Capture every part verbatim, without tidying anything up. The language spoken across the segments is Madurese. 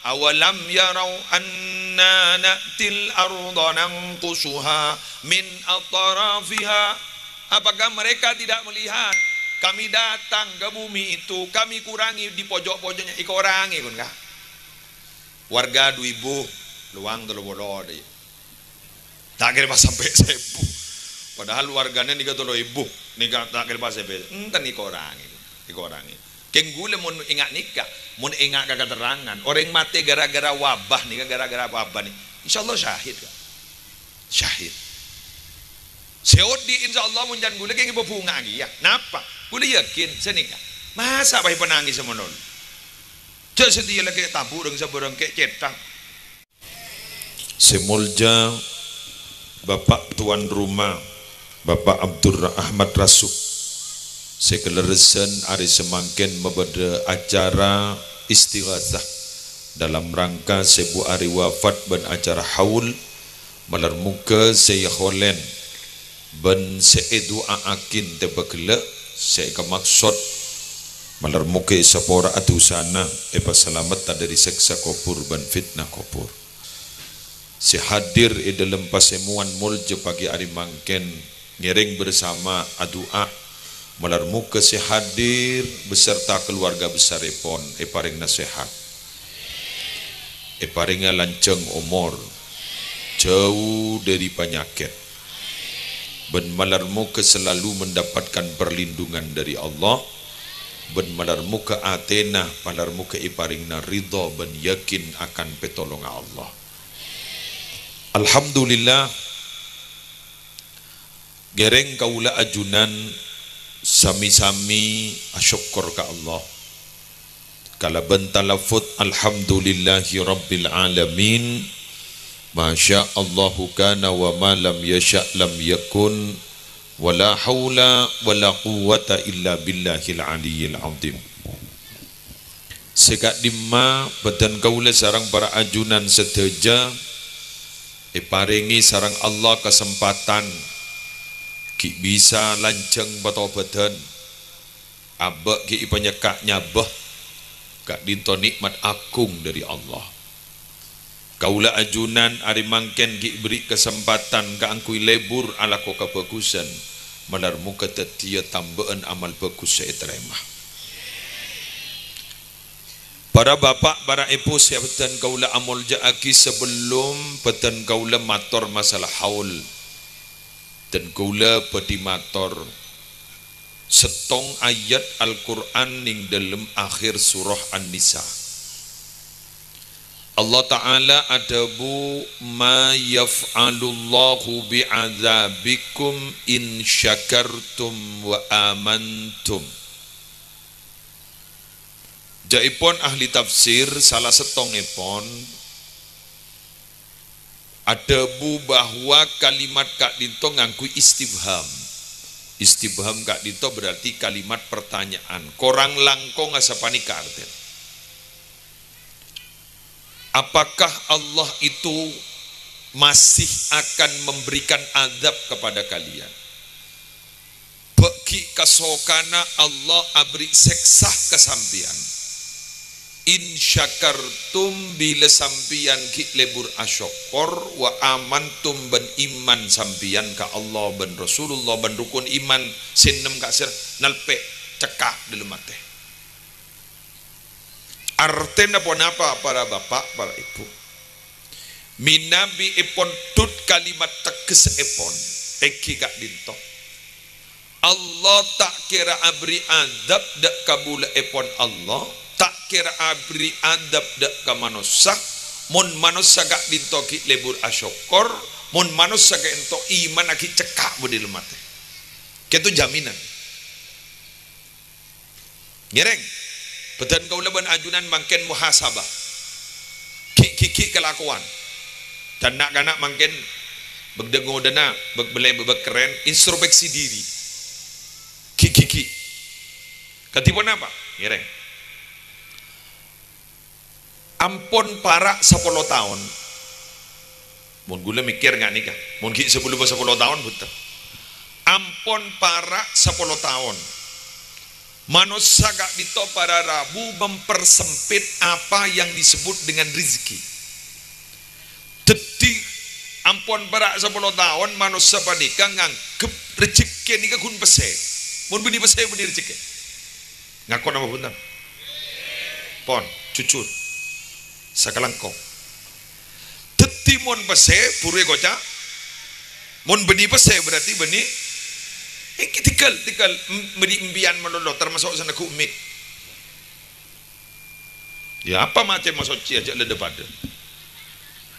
"Awalam yarau anna na'til arda nanqusuha min atrafiha." Apakah mereka tidak melihat kami datang ke bumi itu, kami kurangi di pojok-pojoknya, èkorangè, kon, Ka'? Warga du èbu, lowang tello polo, dâ' iyâ. Ta' kèra pas sampè' saèbu. Padahal wargana nèka tello èbu, nèka ta' kèra pas saèbu. Enten èkorangè, èkorangè. Kèng ghulâ mon enga' nèka, mon enga' ka katerrangan, orèng matè gara-gara wabah nèka, gara-gara wabah nèka, insyaallah syahid, Ka'. Syahid. Sè odi', insyaallah, mon can ghulâ kèng èpabhunga'aghi, yâ. Napa? Ghulâ yakin, sanèka. Masa' bhâi panangès samono? Jhâ' satèya lakè' tabu' rèng sabârâng kè' cèthak. Sè molja Bapak Tuan Rumah, Bapak Abdur Ahmad Rasuk, sè kalerressan arè samangkèn mabâdâ acara istighasah dalam rangka sèbu arè wafat bân acara haul, malar moghâ sè èholen bân sè èdu'a'aghin tèbâ ghellâ' sè èkamaksod, malar moghâ èsapora'a dhusana, èpasalametta dâri sèksa kobhur bân fitnah kobhur. Sè hadir è dâlem pasemowan molja pagi arè mangkèn ngèrèng bersama adu'a, malar moghâ sè hadir beserta keluarga besarèpon èparèng nasehat, èparènga lanjhâng omor, jhâu dâri panyakèt, bân malar moghâ selalu mendapatkan perlindungan dâri Allah, bân malar moghâ atèna, malar moghâ èparèngana ridho bân yakin akan pètolongnga Allah. Alhamdulillah, ngèrèng kaulâ ajunan sami-sami asokkor ka Allah kalabân talafut, "Alhamdulillahi rabbil alamin, ma sya Allahu kana wa ma lam yasya' lam yakun, wa la haula wa la quwwata illa billahil aliyyil azim." Sè ka'dimma bâdân kaulâ sareng para ajunan sadhâjâ èparèngè sareng Allah kasempadhân ghi' bisa lanjhâng patobâdhân, abâ' ghi' èpanyekka' nyabâ, ka'dinto nè'mat agung dâri Allah. Kaulâ ajunan arè mangkèn ghi' èberri' kasempadhân kaangghuy lebur alako kabhâghusân, malar moghâ dhâddhiyâ tambâ'ân amal bhâghus sè ètarèma. Para bapa', para èbhu sè bâdân kaulâ amolja'aghi, sabellunna bâdân kaulâ mator masalah haul, dân kaulâ bhâdhi mator, sèttong ayat Al-Qur'an nèng dâlem akhir surah An-Nisa. Allah Ta'ala adhâbu, "Ma yaf'alullahu bi'adzabikum in syakartum wa amantum." Ca'èpon ahli tafsir, sala sèttongngèpon adhâbu bahwa kalimat ka'dinto ngangghuy istifham. Istifham ka'dinto berarti kalimat pertanyaan. Korang langkongnga sapanèka artèna. Apakah Allah itu masih akan memberikan azab kepada kalian? Bâ' ghi' kasokana Allah aberri' sèksa ka sampèyan. In syakartum, bilâ sampèyan ghi' lebur asokkor, wa amantum, bân iman sampèyan ka Allah bân Rasulullah bân rukun iman sè ennem ka'dinto nalpè' cekka' dâlem atè. Artèna ponapa, para bapa', para èbhu? Mènabi èpondhut kalimat teggessèpon èngghi ka'dinto, Allah ta' kèra aberri' adhâb dâ' kabulâèpon Allah, ta' kèra aberri' adhâb dâ' ka manossa, mon manossa ka'dinto ghi' lebur asokkor, mon manossa ka'dinto imanna ghi' cekka' bâdâ è dâlem atè. Ka'dinto jaminan. Ngèrèng, bâdân kaulâ bân ajunan mangkèn muhasabah. Ghi'-ghi' ghi' kalakowan. Dân na'-kana' mangkèn bâdâ ngodâna, bâ-, bâlâ bâbâ kerrèn, introspeksi diri. Ghi'-ghi' ghi'. Kadhi ponapa? Ngèrèng. Ampon para' sapolo taon. Mon ghulâ mèkkèr nga' nèka, mon ghi' sabellunna sapolo taon, bhunten. Ampon para' sapolo taon. Manossa ka'dinto para rabu mempersempit apa yang disebut dengan rezeki. Dhâddhi, ampon para' sapolo taon manossa panèka nganggep rejhekkè nèka ghun pèssè. Mon bânnè pèssè, bânnè rejhekkè. Ngako napa bhunten? Pon, jujur. Sakalangkong. Dhâddhi, mon pèssè, buru èkoca'. Mon bânnè pèssè, berarti bânnè. Èngghi, tèngghâl, tèngghâl. M-, bânnè empèyan malolo, termasuk sè neggu' mè'. Ya, apa macem masocce aja' lè-, padâ.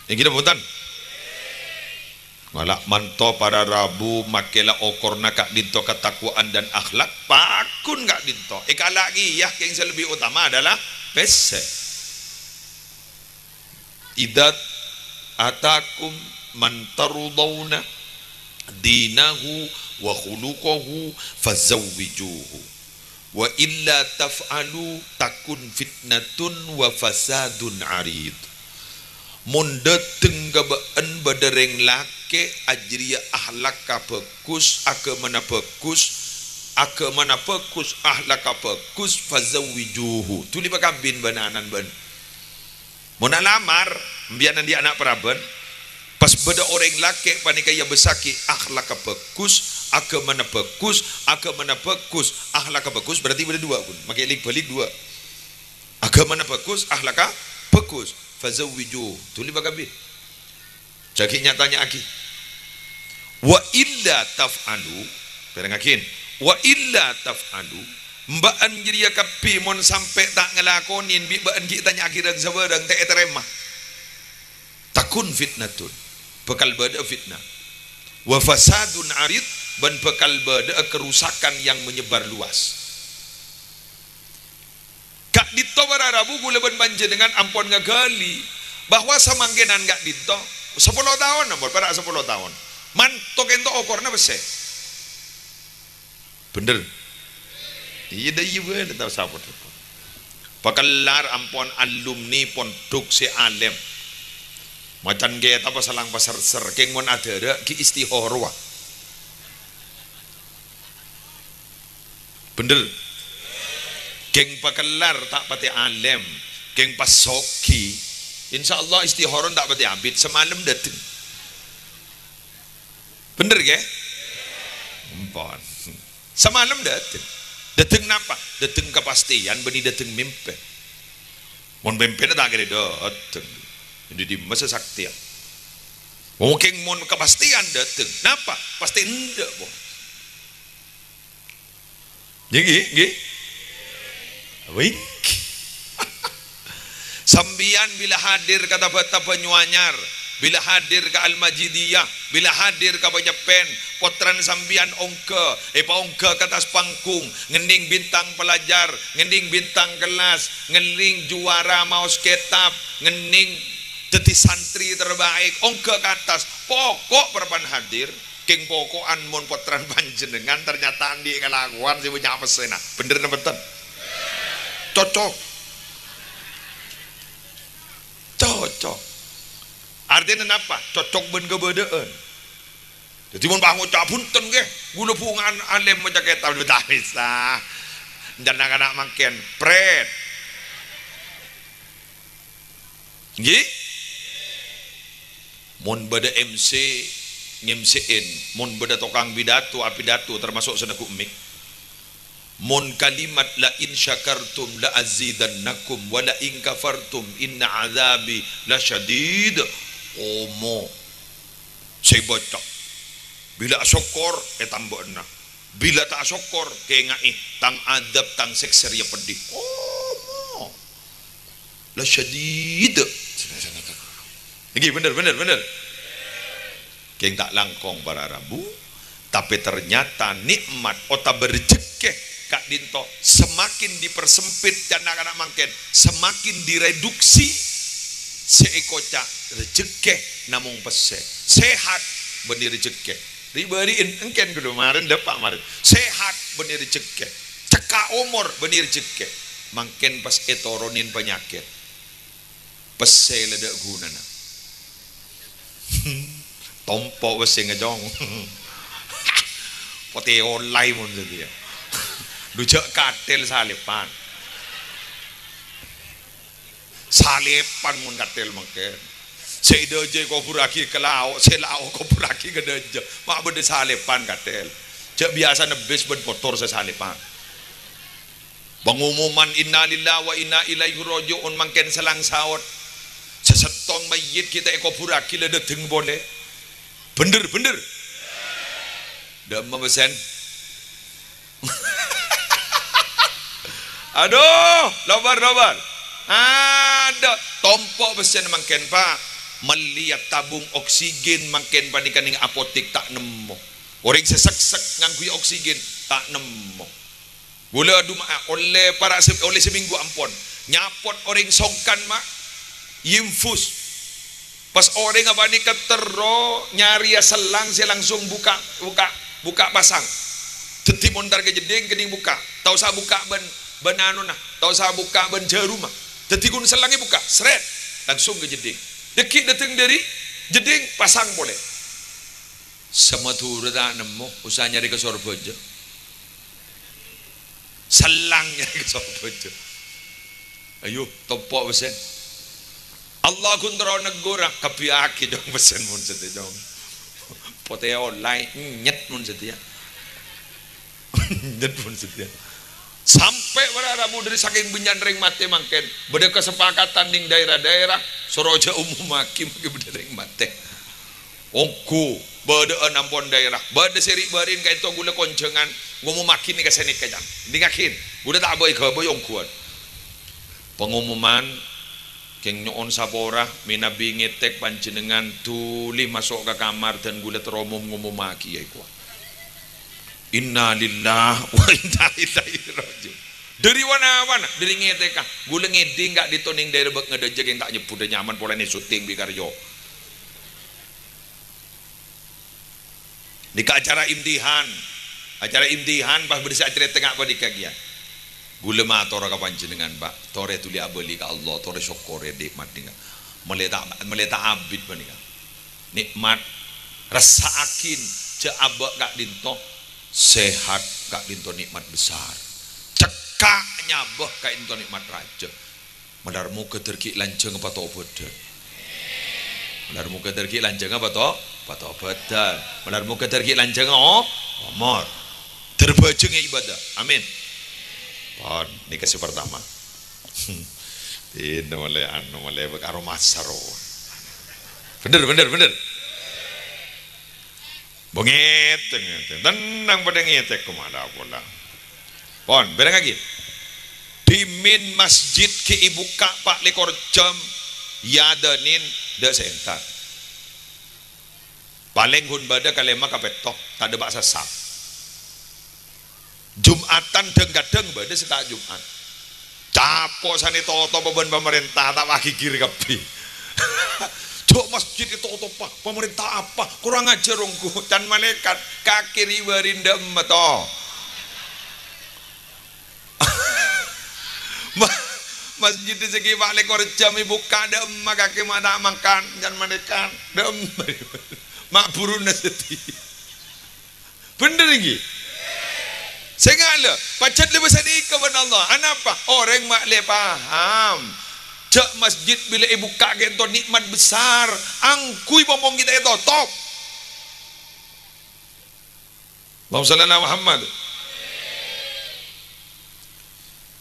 Èngghi napa bhunten? Ngala' manto para rabu, makè la okorna ka'dinto ketakwaan dan akhlak, pagghun ka'dinto. Èkala' kèya, kèng sè lebbi otama adalah pèssè. "Idza atakum man tardhauna dinahu wa khuluqahu fazawwijuhu. Wa illa taf'alu takun fitnatun wa fasadun arid." Mon dâteng ka bâ'ân bâdâ rèng lakè' ajârèya ahlakka bhâghus, aghâmana bhâghus, aghâmana bhâghus, ahlakka bhâghus, fazawwijuhu. Dhuli pakabin bân ana'na bâ'ân. Mon alamar, empèyan andi' ana' paraban, pas bâdâ orèng lakè' panèka èabâssaghi ahlakka bhâghus, aghâmana bhâghus, aghâmana bhâghus, ahlakka bhâghus, berarti bâdâ duwâ', ghun. Makè lik-bâlik duwâ'. Aghâmana bhâghus, ahlakka bhâghus. Fazawwiju. Dhuli pakabin. Jhâ' ghi' nya-tanya'aghi. "Wa illa taf'alu," pèrengngaghi, "wa illa taf'alu," bâ'ân jârèya kabbhi mon sampè' ta' ngalakonè, bi' bâ'ân ghi' tanya'aghi rang-sabârâng, ta' ètarèma. "Takun fitnatun," bhâkal bâdâ'â fitnah. "Wa fasadun arid," bân bhâkal bâdâ'â karusakan yang menyebar luas. Ka'dinto para rabu kaulâ bân panjhennengngan ampon ngaghâli bahwa samangkènan ka'dinto, sapolo taon, ampon para' sapolo taon, manto ka'dinto okorna pèssè. Bhender? Iyâ, dâ' iyâ bhâi, ta' sapon. Pakellar ampon alumni pondhuk sè alèm. Macan kètab pasalang paserser, kèng mon adârâ ghi' istihorowa. Bhender. Kèng pakellar ta' patè alèm, kèng pas soghi. Insyaallah istihara ta' patè abit, samalem dâteng. Bhender, ghi? Empon. Samalem dâteng. Dâteng napa? Dâteng kapastèyan bânnè dâteng mèmpè. Mon mèmpèna ta' kèra dâteng. Andi' dimma sè saktèya? Mungkin mon kapastèyan dâteng. Napa? Pastè endâ', po. Ngghi, ngghi, ngghi. Wih. Sampèyan bilâ hadir ka Taba-, Tabanyu Anyar, bilâ hadir ka Al-Majidiyah, bilâ hadir ka Panyeppen, pottrana sampèyan ongghâ, èpaongghâ ka attas panggung, ngennèng bintang pelajar, ngennèng bintang kelas, ngennèng juwara maos kètab, ngennèng dâddhi santri terbaik, ongghâ ka attas, pokok parappa'na hadir. Kèng poko'an mon pottrana panjhennengngan ternyata andi' kalakowan sè bânnya' pèssèna. Bhender napa bhunten? Cocok. Cocok. Artèna napa? Cocok bân kabâdâ'ân. Dâddhi mon pas ngoca', "Bhunten, ghi, kaulâ bhunga'an alèm maca kètab," ta' bisa. Èntar na'-kana' mangkèn, pret. Ngghi? Mon bâdâ M C, ngèm-sè'è. Mon bâdâ tokang pidato, apidato, termasuk sè neggu' mik. Mon kalimat, "La in syakartum la azidannakum, wa la in kafartum inna adzabi lasyadid." Omo. Sè èbâca. Bilâ asokkor, ètambâ'âna. Bilâ ta' asokkor, kèngaè, tang adzâb, tang sèksa rèya peddhi. Omo. Lasyadid. Ngghi, bhender, bhender, bhender. Kèng ta' langkong para rabu, tapè ternyata nikmat otabâ rejekkè ka'dinto semakin dipersempit, can na'-kana' mangkèn, semakin direduksi. Sè èkoca' rejekkè namong pèssè. Sehat bânnè rejekkè. Ri-bâri'in, èngkèn ghulâ marèn, dâpa' marèn. Sehat bânnè rejekkè. Cekka' omor bânnè rejekkè. Mangkèn pas ètoronè panyakèt. Pèssè la dâ' ghunana. Tompo' pèssè ngajong. Potè ollè mon satèya. Dhu jhâ' katèl salèpan. Salèpan mon katèl mangkèn. Sè èdâjâ èkobhurraghi ka lao', sè lao' kobhurraghi ka dâjâ. Ma' bâdâ salèpan katèl. Jhâ' biyasana bis bân motor sè salèpan. Pangomoman innalillahi wa inna ilaihi raji'un mangkèn sèlang saot. Sè sèttong mayyit ghi' ta' èkobhurraghi la dâteng polè. Bhender, bhender. Dâ'emma pèssèn. Adhu, lobâr, lobâr. Adhu, tompo' pèssèn mangkèn, Pa'. Mellèya tabung oksigen mangkèn panèka neng apotek ta' nemmo. Orèng sè sèksèk ngangghuy oksigen ta' nemmo. Ghulâ duma'a ollè para' se-, ollè samènggu ampon. Nyapot orèng songkan, Ma'. Yinfus. Pas orèngnga panèka terro nyarèya sellang sè langsung buka, buka, buka pasang. Dhâddhi mon entar ka jeddhing kènèng buka. Ta' osa buka bân, bân anona, ta' osa buka bân jhârumma. Dhâddhi ghun sellangngè buka, sret, langsung ka jeddhing. Dhâggi' dâteng dâri jeddhing pasang polè. Samadhurâ ta' nemmo, osa nyarè ka Sorbhâjâ. Sellang nyarè ka Sorbhâjâ. Ayo, tompo' pèssèn. Allah ghun terro neggur, kabbhiyâghi, Cong, pèssèn mon satèya, Cong. Potè ollè, nyet mon satèya. Nyet mon satèya. Sampè' para' rabu dâri sakèng bânnya'na rèng matè mangkèn. Bâdâ kasepakatan neng daerah-daerah, soro jhâ' omomaghi mangkèn bâdâ rèng matè. Ongghu, bâdâ'ân ampon daerah. Bâdâ sè ri'-bâri'in ka'dinto ghulâ konjhângan, ngomomaghi nèka sè nèka, Cang. Dingngaghi, ghulâ ta' bhâi-ghâbây ongghuwân. Pangomoman, kèng nyo'on sapora, mènabi ngètèk panjhennengngan dhuli maso' ka kamar dhân ghulâ terro mom-, ngomomaghi, yâ, èkowa. Innalillahi wa inna ilaihi raji'un. Dâri wa-, na-, wa-, na-, dâri ngètèka, ghulâ ngèdhing ka'dinto neng daerah bâk-, ngèdhâjâ kèng ta' nyebbhudhâ nyaman polana syuting bi' Karyo. Nèka acara imtihan. Acara imtihan pas bâdâ sè acarèta nga' panèka kèya. Ghulâ matora ka panjhennengngan, Pa'. Torè dhuli abâli ka Allah, torè sokkorè nè'mat nèka. Mèlè ta', mèlè ta' abit panèka. Nè'mat rassa'aghin jhâ' abâ' ka'dinto, sehat ka'dinto nè'mat besar. Cekka' nyabâ ka'dinto nè'mat rajâ. Malar moghâ dârghi' lanjhângnga patobâdhân. Malar moghâ dârghi' lanjhângnga pato-, patobâdhân. Malar moghâ dârghi' lanjhângnga o-, omor. Dârbâjhângnga ibadah. Amin. Pon, nèka sè partama. Dina mèlè anu mèlè karo masar, oh. Bhender, bhender, bhender. Bâ ngètèk, ngètèk. Tennang padâ ngètèk, kemana pola. Pon, bârengngaghi. Dhimèn masjid ghi' èbukka' pa' lèkor jam, èadhânin dâ' sè entar. Palèng ghun bâdâ kalèma kapètto, ta' dâpa' sassa. Jum'atan dhâng-kadhâng bâdâ sè ta' Jum'at. Capo' sanè totopa bân pamarènta, ta' paghighir kabbhi. Jhâ' masjid ètotopa, pamarènta apa? Kurang ajar ongghu, can malaèkat, kakè ri-bâri' dâ' emma to. Ma-, masjid sè ghi' pa' lèkor jam èbukka' dâ' emma kakè ma' ta' mangkat, can malaèkat, dâ' emma. Ma' bhuruna seddi. Bhender ènggi? Sènga' la, pajhât la bâsa dhika bân Allah. Anapa? Orèng ma' la paham. Jhâ' masjid bilâ èbukka' ghânto nè'mat besar. Angghuy pong-pong ghi' ta' ètotop. Allahumma shalli ala Muhammad.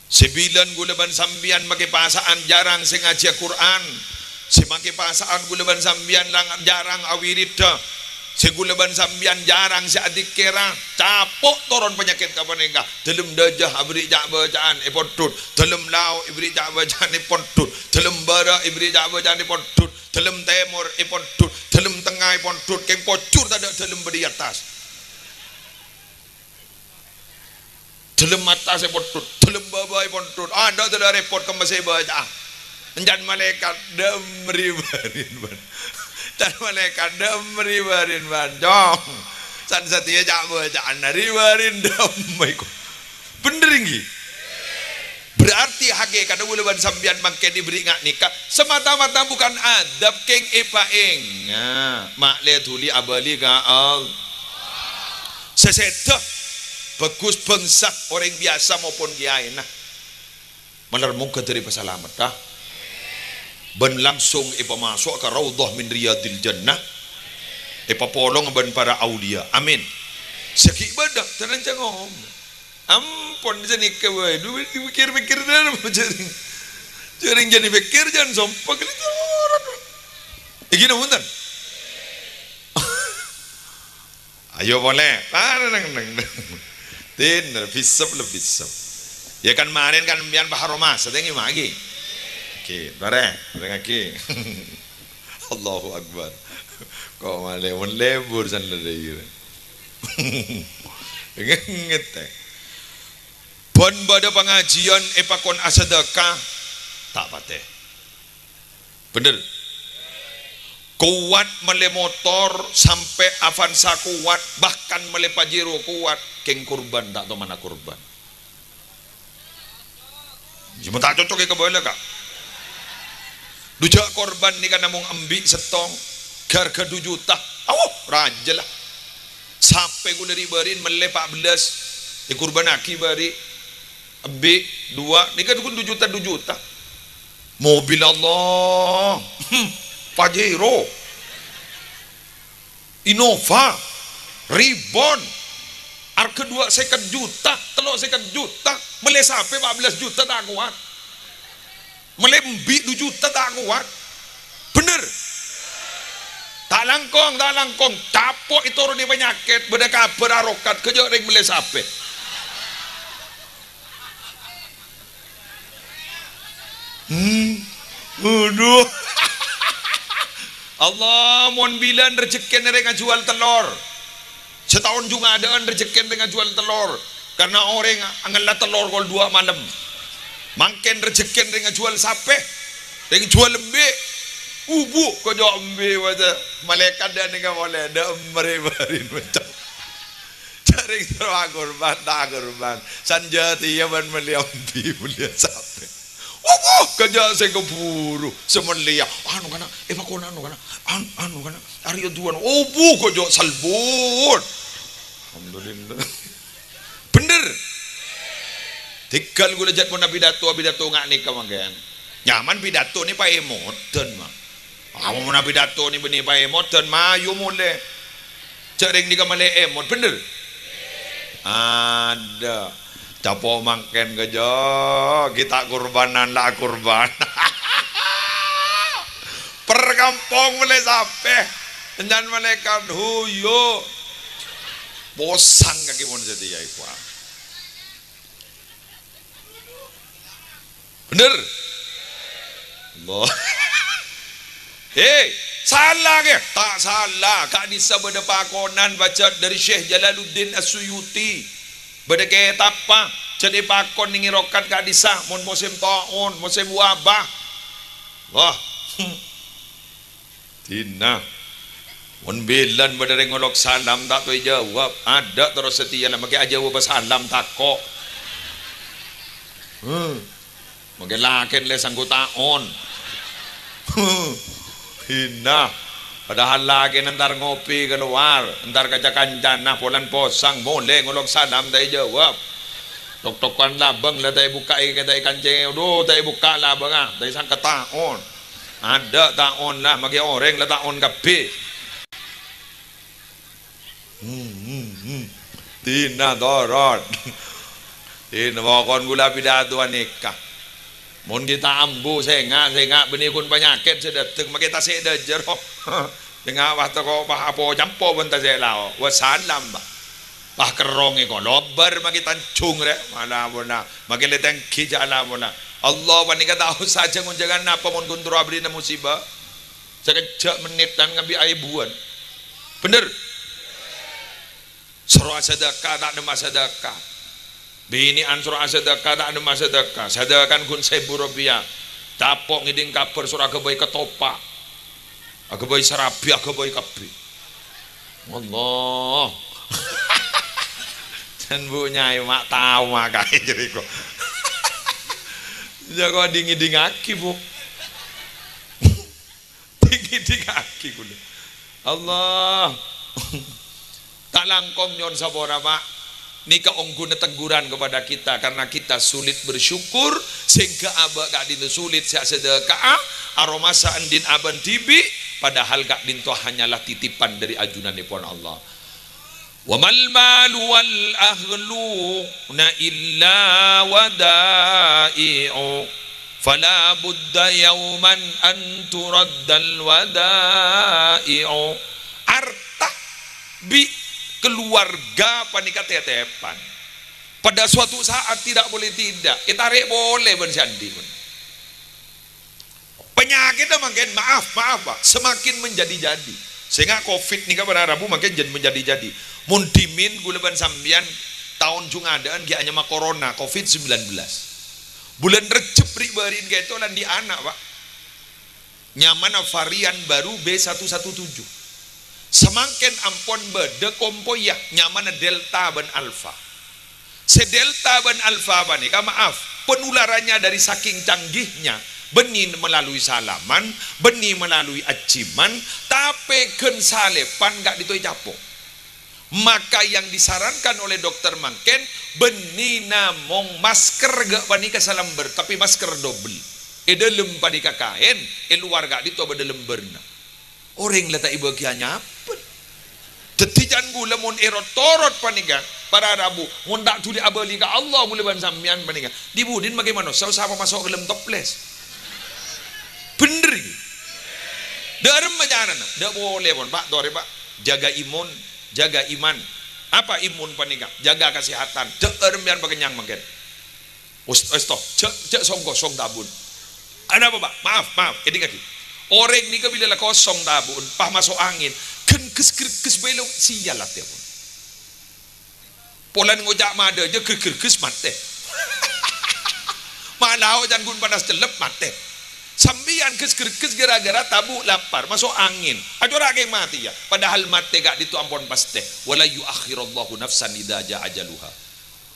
Sè bilân ghulâ bân sampèyan makè pasa'an jhârâng sè ngajhiyâ Qur'an, sè makè pasa'an ghulâ bân sampèyan lang-, jhârâng awiridhâ, sè ghulâ bân sampèyan jhârâng sè adzikkèra, capo' toron panyakèt ka panèka. Dhâlem dâjâ aberri' ca'-bâca'an èpondhut, dhâlem lao' èberri' ca'-bâca'an èpondhut, dhâlem bârâ' èberri' ca'-bâca'an èpondhut, dhâlem tèmor èpondhut, dhâlem tengnga èpondhut, kèng pojhur tadâ' dhâlem bâdâ è attas. Dhâlem attas èpondhut, dhâlem bâbâ èpondhut. Adâ' tadâ' rèpot kemmessè bâca'a. Can malaèkat, "Dâ'emma ri-bâri'na, bân." Can malaèkat, "Dâ'emma ri-bâri'na, bân, Cong? Can satèya ca'-bâca'anna ri-bâri'na dâ'emma èko." Bhender ènggi? Berarti hakèkatta ghulâ bân sampèyan mangkèn èberri' nga' nèka semata-mata bukan adab, kèng èpaènga'. Ma' lè dhuli abâli ka Allah. Sè sèdhâ. Bhâghus bhângsa orèng biyasa maupun kèyaèna. Malar moghâ dhâri pasalamedhâ. Bân langsung èpamaso'a ka Raudhah min Riyadil Jannah. Èpapolong bân para auliya. Amin. Sè ghi' bâdâ, terang cangom. Ampon, sanèka bhâi. Dhu, dipikir-pikir dâlem, jhârèng. Jhârèng jhân èpikir, jhân sompa. Iki napa bhunten? Ayo polè. Ah, neng, neng, neng. Dinner, bisep lè bisep. Ya kan, marèn kan mbiyan Pak Haromas, satènggi magi. Oke, barè, barè ngagi. Allahu Akbar. Kok malè mon lebur san lè kira. Ngenget, eh. Bân bâdâ pangajiyân èpakon asadâka, ta' patè. Bhender. Kowat mellè motor sampè' Avanza kowat, bahkan mellè Pajero kowat, kèng kurban, ta' tomana kurban. Coma ta' cocok è kabâlâ, Ka'. Dhu jhâ' kurban nèka namong embi' sèttong, ghârghâ dhu juta. Awo, rajâ la. Sapè kaulâ ri'-bâri'na mellè pa' bellâs, èkurbânnaghi bâri'. Embi', duwâ', nèka dhukun dhu juta, dhu juta. Mobil Allah, hmm, Pajero, Innova, Reborn, arghâ duwâ' sèket juta, tello' sèket juta, mellè sapè pa' bellâs juta ta' kowat. Mellè embi' dhu juta ta' kowat. Bhender? Ta' langkong, ta' langkong. Capo' ètoronè panyakèt, bâdâ kabhâr arokat, ghâjâ' rèng mellè sapè. Hmm. Waduh. Allah, mon bilân rejhekkèna rèng ajhuwâl tellor. Sataon Jumadâ'ân rejhekkèna rèng ajhuwâl tellor. Karna orèng angella tellor kol duwâ' malem. Mangkèn rejhekkèna rèng ajhuwâl sapè. Rèng jhuwâl embi'. Ubu, ghâjâ' embi' bâca. Malaèkat dâ' nèka polè, dâ' emmer è bâri'na bâca. Jhârèng soro akurban, ta' akurban. San jâtèya bân mellè embi', mellè sapè. Opo, ghâjâ' sè kabhuru, sè mellèya. Anu kana, èpakon anu kana. An-, anu kana, arèya duwâ'. Opo, ghâjâ' salbut. Alhamdulillah. Bhender. Tèghâl kaulâ jhât mon apidato, apidato nga' nèka mangkèn. Nyaman pidato nè paèmodhân, ma. Awa mon apidato nè bânnè paèmodhân, mayu molè. Jhâ' rèng nèka malè èmot, bhender? Adâ'. Capo' mangkèn ghâjâ', ghi' ta' kurbanan la kurban. Per kampong mellè sapè. Ènyan malaèkat, huyu. Posang kakè mon satèya iku. Bhender? Allah. He, sala kè? Ta' sala. Ka'dissa bâdâ pakonan bâca dâri Syekh Jalaluddin As-Suyuti. Bâdâ kètabbhâ, jhât èpakon nèng è rokat ka'dissa, mon mosèm ta'on, mosèm wabah. Wah. Dina. Mon bilân bâdâ rèng ngolok salam ta' tao èjâwâb, adâ' terros satèya la makè ajâwâbhâ salam tako'. Huh. Makè lakèn lè sangko ta'on. Huh. Dina. Padahal lakèn entar ngopi kalowar, entar ka ca-kancana, polana posang, molè ngolok salam ta' èjâwâb. Tok-tokan labâng la ta' èbukka'è, ta' èkancèngè, adu, ta' èbukka' labângnga, ta' èsangka ta'on. Adâ' ta'on la, makè orèng la ta'on kabbhi. Hmm, hmm, hmm. Dina torot. Dina pokon ghulâ pidato anèka. Mon ghi' ta' ambu, sènga', sènga' bânnè ghun panyakèt sè dâteng, makè tasè' dâjâr, oh. Sènga' pas tako' pas apo campo bân tasè' lao'. Wassalam, Pak. Pas kerrong è kolobâr makè tanjung rè, mala pona, makè lè tèngghi jâ' la pona. Allah panèka tao sajân ngonjhângan napa mon ghun terro abherri'na musibah. Sakejjhâ' mennèt tan ngambi' aèbuwân. Bhender? Soro asadâka, ta' nemma sadâka. Binè'an soro asadâka, ta' nemma sadâka. Sadâkana ghun sèbu ropèya. Capo' ngèdhing kabhâr soro aghâbây katopa'. Aghâbây sarabi, aghâbây kabbhi. Allah. Jân Bu Nyai ma' tao makaè jârèya kok. Jâ' kok ding-ngèdingngaghi, Bu. Ding-ngèdingngaghi kaulâ. Allah. Ta' langkong nyo'on sapora, Pak. Nèka ongghuna tegguran kepada kita karena kita sulit bersyukur, sehingga abâ' ka'dinto sulit sè asadhâka'a, aromasa andi'na abâ' dhibi', padahal ka'dinto hanyalah titipan dâri ajunanèpon Allah. "Wa mal malu wal ahluna illa wada'i'u, fala budda yauman an turaddal wada'i'u." Arta bi' keluarga panèka tètèpan. Pada suatu saat tidak boleh tidak, ètarè' polè bân sè andi'na. Panyakèdhâ mangkèn, maaf, maaf, Pak, semakin menjadi-jadi. Sènga' covid nèka para rabu mangkèn jân menjadi-jadi. Mon dhimèn ghulâ bân sampèyan taon jung adâ'ân ghi' anyama corona, covid sembilan belas. Bulân Rejjeb ri'-bâri'na ka'dinto la andi' ana', Pak. Nyamana varian baru B satu satu tujuh. Samangkèn ampon bâdâ kompoyya nyamana Delta bân Alpha. Sè Delta bân Alpha panèka, maaf, penularannya dari saking canggihnya, bânnè melalui salaman, bânnè melalui ajhiman, tapè ghân salèpan ka'dinto ècapo'. Maka yang disarankan oleh dokter mangkèn, bânnè namong masker ghâ' panèka salembhâr, tapè masker dobel. È dâlem panèka kaèn, è lowar ka'dinto bâdâ lembhârna. Orèng la ta' èbâghi anyapèn. Dhâddhi can ghulâ mon èrot-torot panèka, para rabu, mon ta' dhuli abâli ka Allah ghulâ bân sampèyan panèka, dhi-budhina makè manossa sapa maso' ka dâlem toples. Bhender ghi? Dâ'remma carana? Dâ' polè pon, Pak, torè, Pak. Jaga imun, jaga iman. Apa imun panèka? Jaga kasehatan. Dâ'remma pakennyang mangkèn. Us-, esto, jhâ', jhâ' song-kosong tabu'na. Anapa, Pak? Maaf, maaf, èdingngaghi. Orèng nèka bilâ la kosong tabu'na, pas maso' angèn, ghân ghès-gherghès bhâi lo, sial atèpon. Polana ngoca' madâjâ ghès-gherghès matè. Malao can ghun panas cellep matè. Sampèyan ghès-gherghès ghârâ-ghârâ tabu' lapar, maso' angèn. Acora' kèng matè, yâ. Padahal matè ka'dinto ampon pastè. "Wa la yu'akhirallahu nafsan idza jaa ajaluha."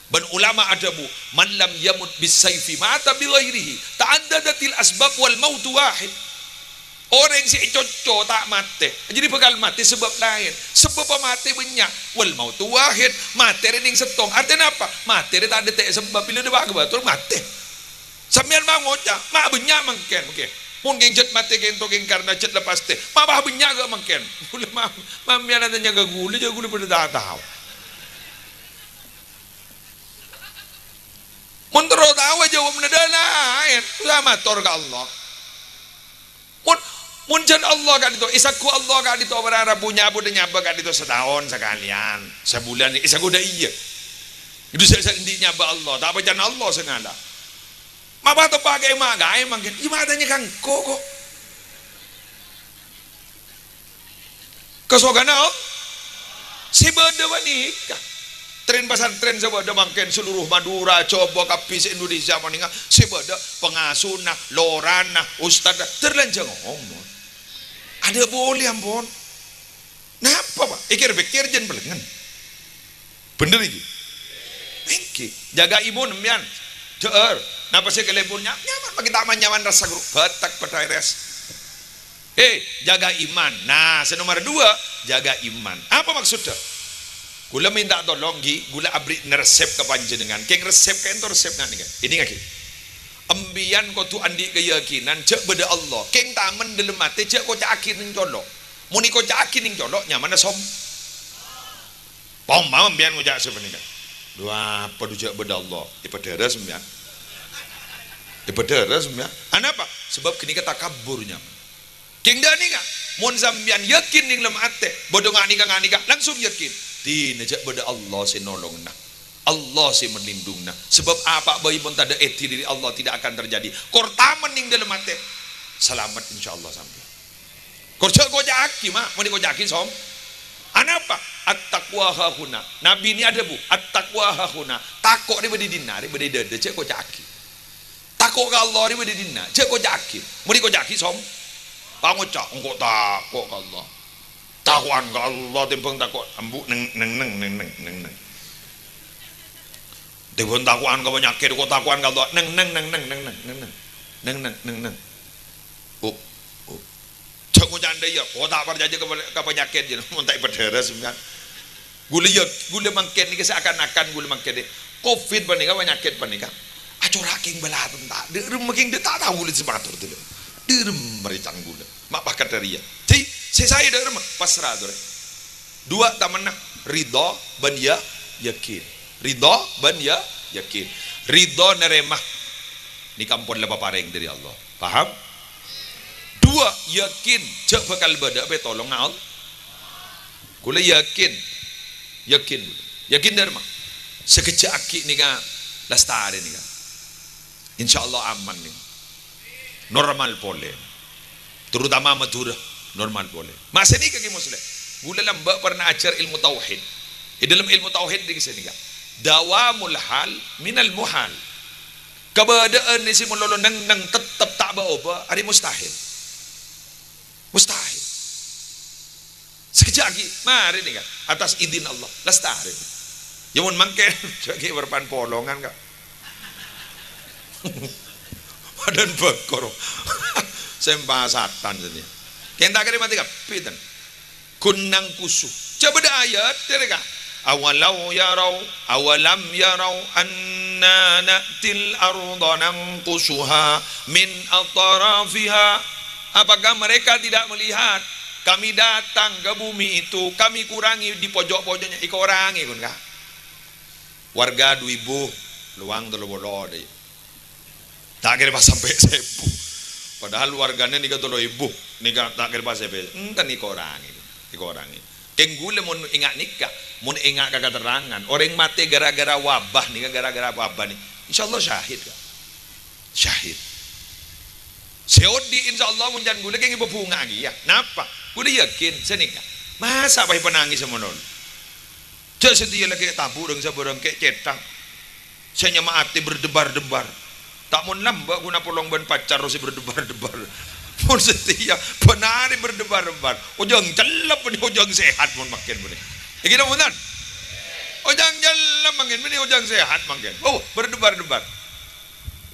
Bân ulama adhâbu, "Man lam yamut bis-saifi mata bi ghairihi, ta'addadatil asbab wal mautu wahid." Orèng sè ècocco ta' matè, jadi bhâkal matè sabâb laèn. Sabâbbhâ matè bânnya', wal mautu wahid, matè rè nèng sèttong. Artèna apa? Matè rè ta' adântè' sabâb, bilâ dâpa' ka bâto, matè. Sampèyan ma' ngoca', "Ma' bânnya' mangkèn, oke. Mon kèng jhât matè kènto kèng karna jhât la pastè. Ma' bâ' bânnya' ghâ' mangkèn." Ghulâ ma-, mampèyan atanya ka ghulâ, jhâ' ghulâ bâdâ ta' tao. Mon terro tao ajâwâbhâ dâ' laèn, la mator ka Allah. Mon, mon jhân Allah ka'dinto, èsagghu Allah ka'dinto, para rabu nya-, bâdâ nyabâ ka'dinto sataon sakalèyan, sabulân èsagghu dâ' iyâ. Itu sè, sè andi' nyabâ Allah, ta' apa can Allah sè ngala'. Ma' bâ' teppa' ka'imma, ka'imma mangkèn. Iyâ, ma' tanya ka engko', ko'. Kasokanna, oh, sè bâdâ panèka. Trèn pasantrèn sè bâdâ mangkèn seluruh Madura, Jawa, kabbhi sè Indonesia panèka, sè bâdâ pangasuna, lorana, ustadda, terlanjang omor. Adâ' polè, ampon. Napa, Pak? Èkèr-pèkkèr jhân pèlengngen. Bhender iki? Èngghi. Jaga imun, sampèyan. Dâ'âr. Napa sè kalèbun nya-, nyaman, makè ta' manyaman rassa guru. Bâtek padâ res. Eh, jaga iman. Nah, sè nomer dua, jaga iman. Apa maksudnya? Ghulâ minta tolong, ghi, ghulâ aberri' resep ka panjhennengngan. Kèng resep ka'dinto resep nga' nèka. Èdingngaghi. Empèyan kodhu andi' kayakinan, jhâ' bâdâ Allah. Kèng tamen dâlem atè, jhâ' koca'aghi nèng colo'. Mon èkoca'aghi nèng colo', nyamana som-, Poma sampèyan ngoca' sapanèka, "Dhu apa dhu jhâ' bâdâ Allah?" Èpadârâ sampèyan. Èpadârâ sampèyan. Anapa? Sabâb ghânèka takabbur, nyaman. Kèng dâ' nèka, mon sampèyan yakin nèng lem atè, bâdâ nga' nèka, nga' nèka, langsung yakin. Dina jhâ' bâdâ Allah sè nolongana. Allah sè melindungana. Sabâb apa bhâi mon tadâ' èdhi dâri Allah tidak akan terjadi. Kor tamen nèng dâlem atè, salamet insyaallah sampèyan. Kor jhâ' koca'aghi, ma'. Mon èkoca'aghi, som-, anapa? "At-taqwa hahuna." Nabi nè adhâbu, "At-taqwa hahuna." Tako' rè bâdâ è dinna', rè bâdâ è dâdâ, jhâ' koca'aghi. Tako' ka Allah rè bâdâ è dinna', jhâ' koca'aghi. Mon èkoca'aghi, som-, pangoca', "Engko' tako' ka Allah." Tako'an ka Allah tèmbhâng tako' ambu', neng, neng, neng, neng, neng, neng, neng. Tèmbhâng tako'an ka panyakèt, ko' tako'an ka Allah, neng, neng, neng, neng, neng, neng, neng, neng. Neng, neng, neng, neng. Oh, oh. Jhâ' ngoca' anda iyâ, "Oh, ta' parcajâ ka, ka panyakèt, jâ, mon ta' èpadârâ sampèyan." Ghulâ ya, ghulâ mangkèn nèka seakan-akan ghulâ mangkèn nè, covid panèka, panyakèt panèka. Acora' kèng bâlâten ta', dâ' remma kèng dâ' ta' tao ghulâ sè mator dâ' remma rècang ghulâ. Ma' pakat dâri ya. Dhi, sè saè dâ' remma, pasra torè. Dua tamana, ridho bân ya-, yakin. Ridho bân ya-, yakin. Ridho narèma. Nèka ampon la paparèng dâri Allah. Paham? Dua, yakin jhâ' bhâkal bâdâ'â pètolongnga Allah. Ghulâ yakin. Yakin. Yakin dâri ma? Sakejjhâ' aghi' nèka lastarè nèka. Insyaallah aman nèka. Normal polè. Terutama Madhurâ, normal polè. Masa nèka Kè Musleh. Ghulâ lambâ' pernah ajhâr ilmu tauhid. È dâlem ilmu tauhid nèka sè nèka. Dawamul hal minal muhal. Kabâdâ'ân sè malolo neng-neng tettep ta' bâ-obâ, arèya mustahil. Mustahil. Sakejjhâ' aghi', marè nèka, atas idin Allah, lastarè. Ya mon mangkèn, jhâ' ghi' bârpan polongan, Ka'. Padâna bâkor. Sè pasatan sènè. Kèng ta' kèra matè kabbhi, ten. Ghun nangkusu. Jhâ' bâdâ ayat, dârè, Ka'. "Awalau yarau, awalam yarau anna na'til arda nanqusuha min atrafiha." Apakah mereka tidak melihat Kami datang ke bumi itu, Kami kurangi di pojok-pojoknya, èkorangè, ghun, Ka'. Warga du èbu, lowang tello polo, dâ' iyâ. Ta' kèra pas sampè' saèbu. Padahal wargana nèka tello èbu, nèka ta' kèra pas saèbu. Enten èkorangè, èkorangè. Kèng ghulâ mon enga' nèka, mon enga' ka katerrangan, orèng matè gara-gara wabah nèka, gara-gara wabah nèka, insyaallah syahid, Ka'. Syahid. Sè odi', insyaallah, mon can ghulâ kèng èpabhunga'aghi, ya. Napa? Ghulâ yakin, sanèka. Masa' pas èpanangès samono? Jhâ' satèya lakè' tabu' rèng-sabârâng kè' cèthang. Sè nyama atè berdebar-debar. Ta' mon lambâ' ghun apolong bân pacar sè berdebar-debar. Mon satèya bân arè berdebar-debar. Ojhân cellep bânnè ojhân sehat mon mangkèn bânnè. Èngghi napa bhunten? Ojhân cellep mangkèn bânnè ojhân sehat mangkèn. Oh, berdebar-debar.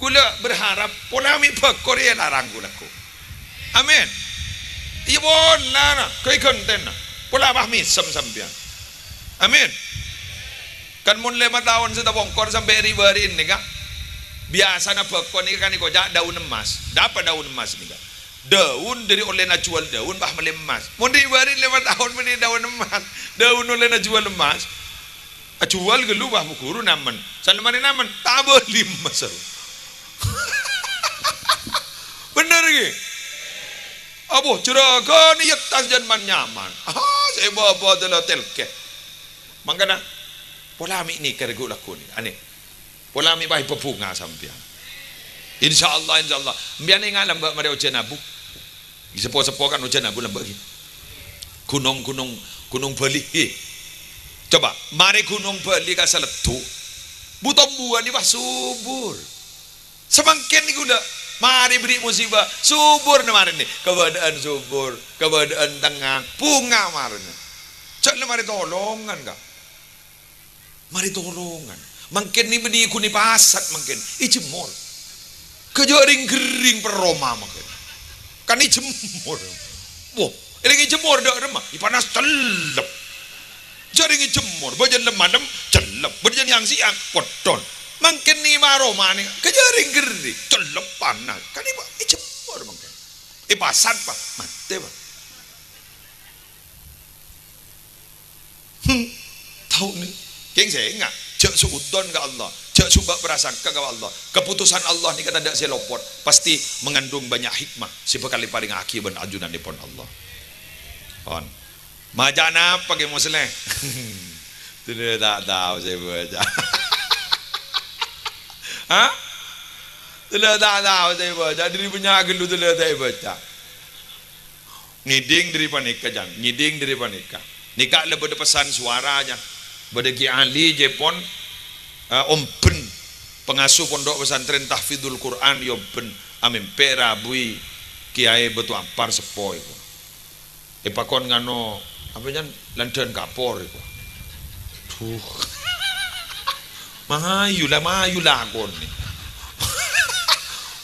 Ghulâ berharap pola mè' bâkor èlarang ghulâ, ko. Amin. Iyâ, pola, na, ghâ-, ghântèna. Pola pas mèsem sampèyan. Amin. Kan mon lèma taon sè tabongkor sampè' ri-bâri'na, Ka'. Biyasana bâkor nèka kan èkoca' daun emas. Napa daun emas nèka? Daun dâri ollèna juwâl daun, pas mellè emmas. Mon ri-bâri' lèma taon mellè daun emas. Daun ollèna juwâl emmas. Ajhuwâl ghâllu, wah, bu ghuru namen. San marè namen, ta' abâli emmas. Bhender, ghi? Abbhu, jhurâghân èyettas jân man-nyaman. Ah, sè bâbâ dâlâ telkè. Mangkana, pola mè' nèka règhu lagghu nèka. Anè. Pola mè' pas èpabhunga sampèyan. Insyaallah, insyaallah. Sampèyan enga' lambâ' marè ojhân abu. Ghi seppo-seppo kan ojhân abu lambâ' ghi. Ghunong-ghunong, Ghunong Bali, ghi. Coba, marè Ghunong Bali ka Saleddu. Bu tombuwân nèka pas subur. Samangkèn nèko la, marè bâri' musibah, subur nè marèna. Kabâdâ'ân subur, kabâdâ'ân tengngang, bhunga marèna. Jhâ' la marè tolongan, Ka'. Marè tolongan. Mangkèn nè bânnè ghun èpasat mangkèn. Èjemmor. Ghâjâ' rèng-ghering per roma mangkèn. Kan èjemmor. Wah, èrèng èjemmor dâ' remma. Èpanas cellep. Jhâ' rèng èjemmor. Bâjâ lem-malem cellep. Bâjâ siang-siang peddhon. Mangkèn nè ma' romana. Ghâjâ' rèng-ghering. Cellep panas. Kan èpa-, èjemmor mangkèn. Èpasat, Pa'. Matè, Pa'. Hmm. Tao nè. Kèng sènga', jhâ' su'udon ka Allah, jhâ' suba' prasangka ka Allah. Kaputusan Allah nèka tadâ' sè lopot, pasti mengandung banyak hikmah sè bhâkal èparèngaghi bân ajunanèpon Allah. Pon. Maca napa, Kè Musleh? Dulâ ta' tao sè èbâca. Hah? Dulâ ta' tao sè èbâca, dâri bânnya' ghâllu dulâ ta' èbâca. Ngèdhing dâri panèka, jâng. Ngèdhing dâri panèka. Nèka la bâdâ pesan sowara, jâng. Bâdâ Kè Ali, jhâ' pon, eh, Omben. Pengasuh Pondok Pesantren Tahfidzul Quran, è Omben. Amèmpè rabuwi Kèyaè Batu Ampar seppo, èko. Èpakon ngano, apa, jâng? Landhân kapor, èko. Duh. Mayu la, mayu lakon nè.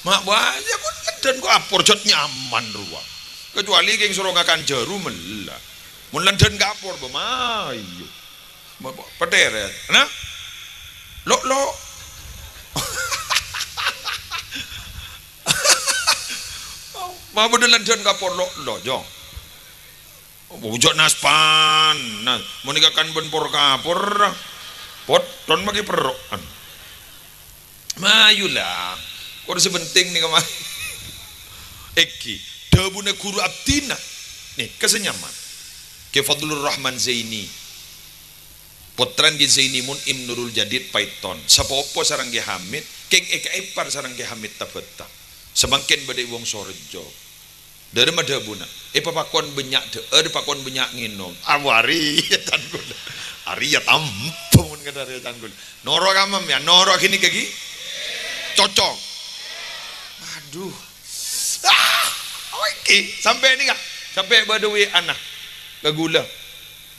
Ma' bâjâ kon landhân kapor jhât nyaman rowa. Kecuali kèng soro ngakan jhâru mella. Mon landhân kapor bâ mayu. Ma-, ma-, pettèr, ya. Nah? Lo'-lo'. Ma' bâdâ lân dân kapor lo'-lo', Jong. Ojo' nas-panas. Mon èkakan bân por-kapor, potton maghi perro'an. Mayu la. Kor sè penting nèka, ma-, èngghi, dhâbuna ghuru abdhina. Nèka sè nyaman. Kè Fadlur Rahman Zaini. Pottrana Kè Zaini Mun'im Nurul Jadid Paiton. Sapopo sareng Kè Hamid, kèng èkaèpar sareng Kè Hamid Tabata. Samangkèn bâdâ è Wongsorejo. Dâri ma dhâbuna, "Èpapakon bânnya' dhâ'âr, èpakon bânnya' ngènom." Awari, can kaulâ. Arèya tambhung kadhâriyâ, can kaulâ. Noro' kamma, ya, noro' ghânèka ghi. Cocok. Aduh. Ah, oke. Sampè' nèka. Sampè' bâdâ W A-na ka kaulâ.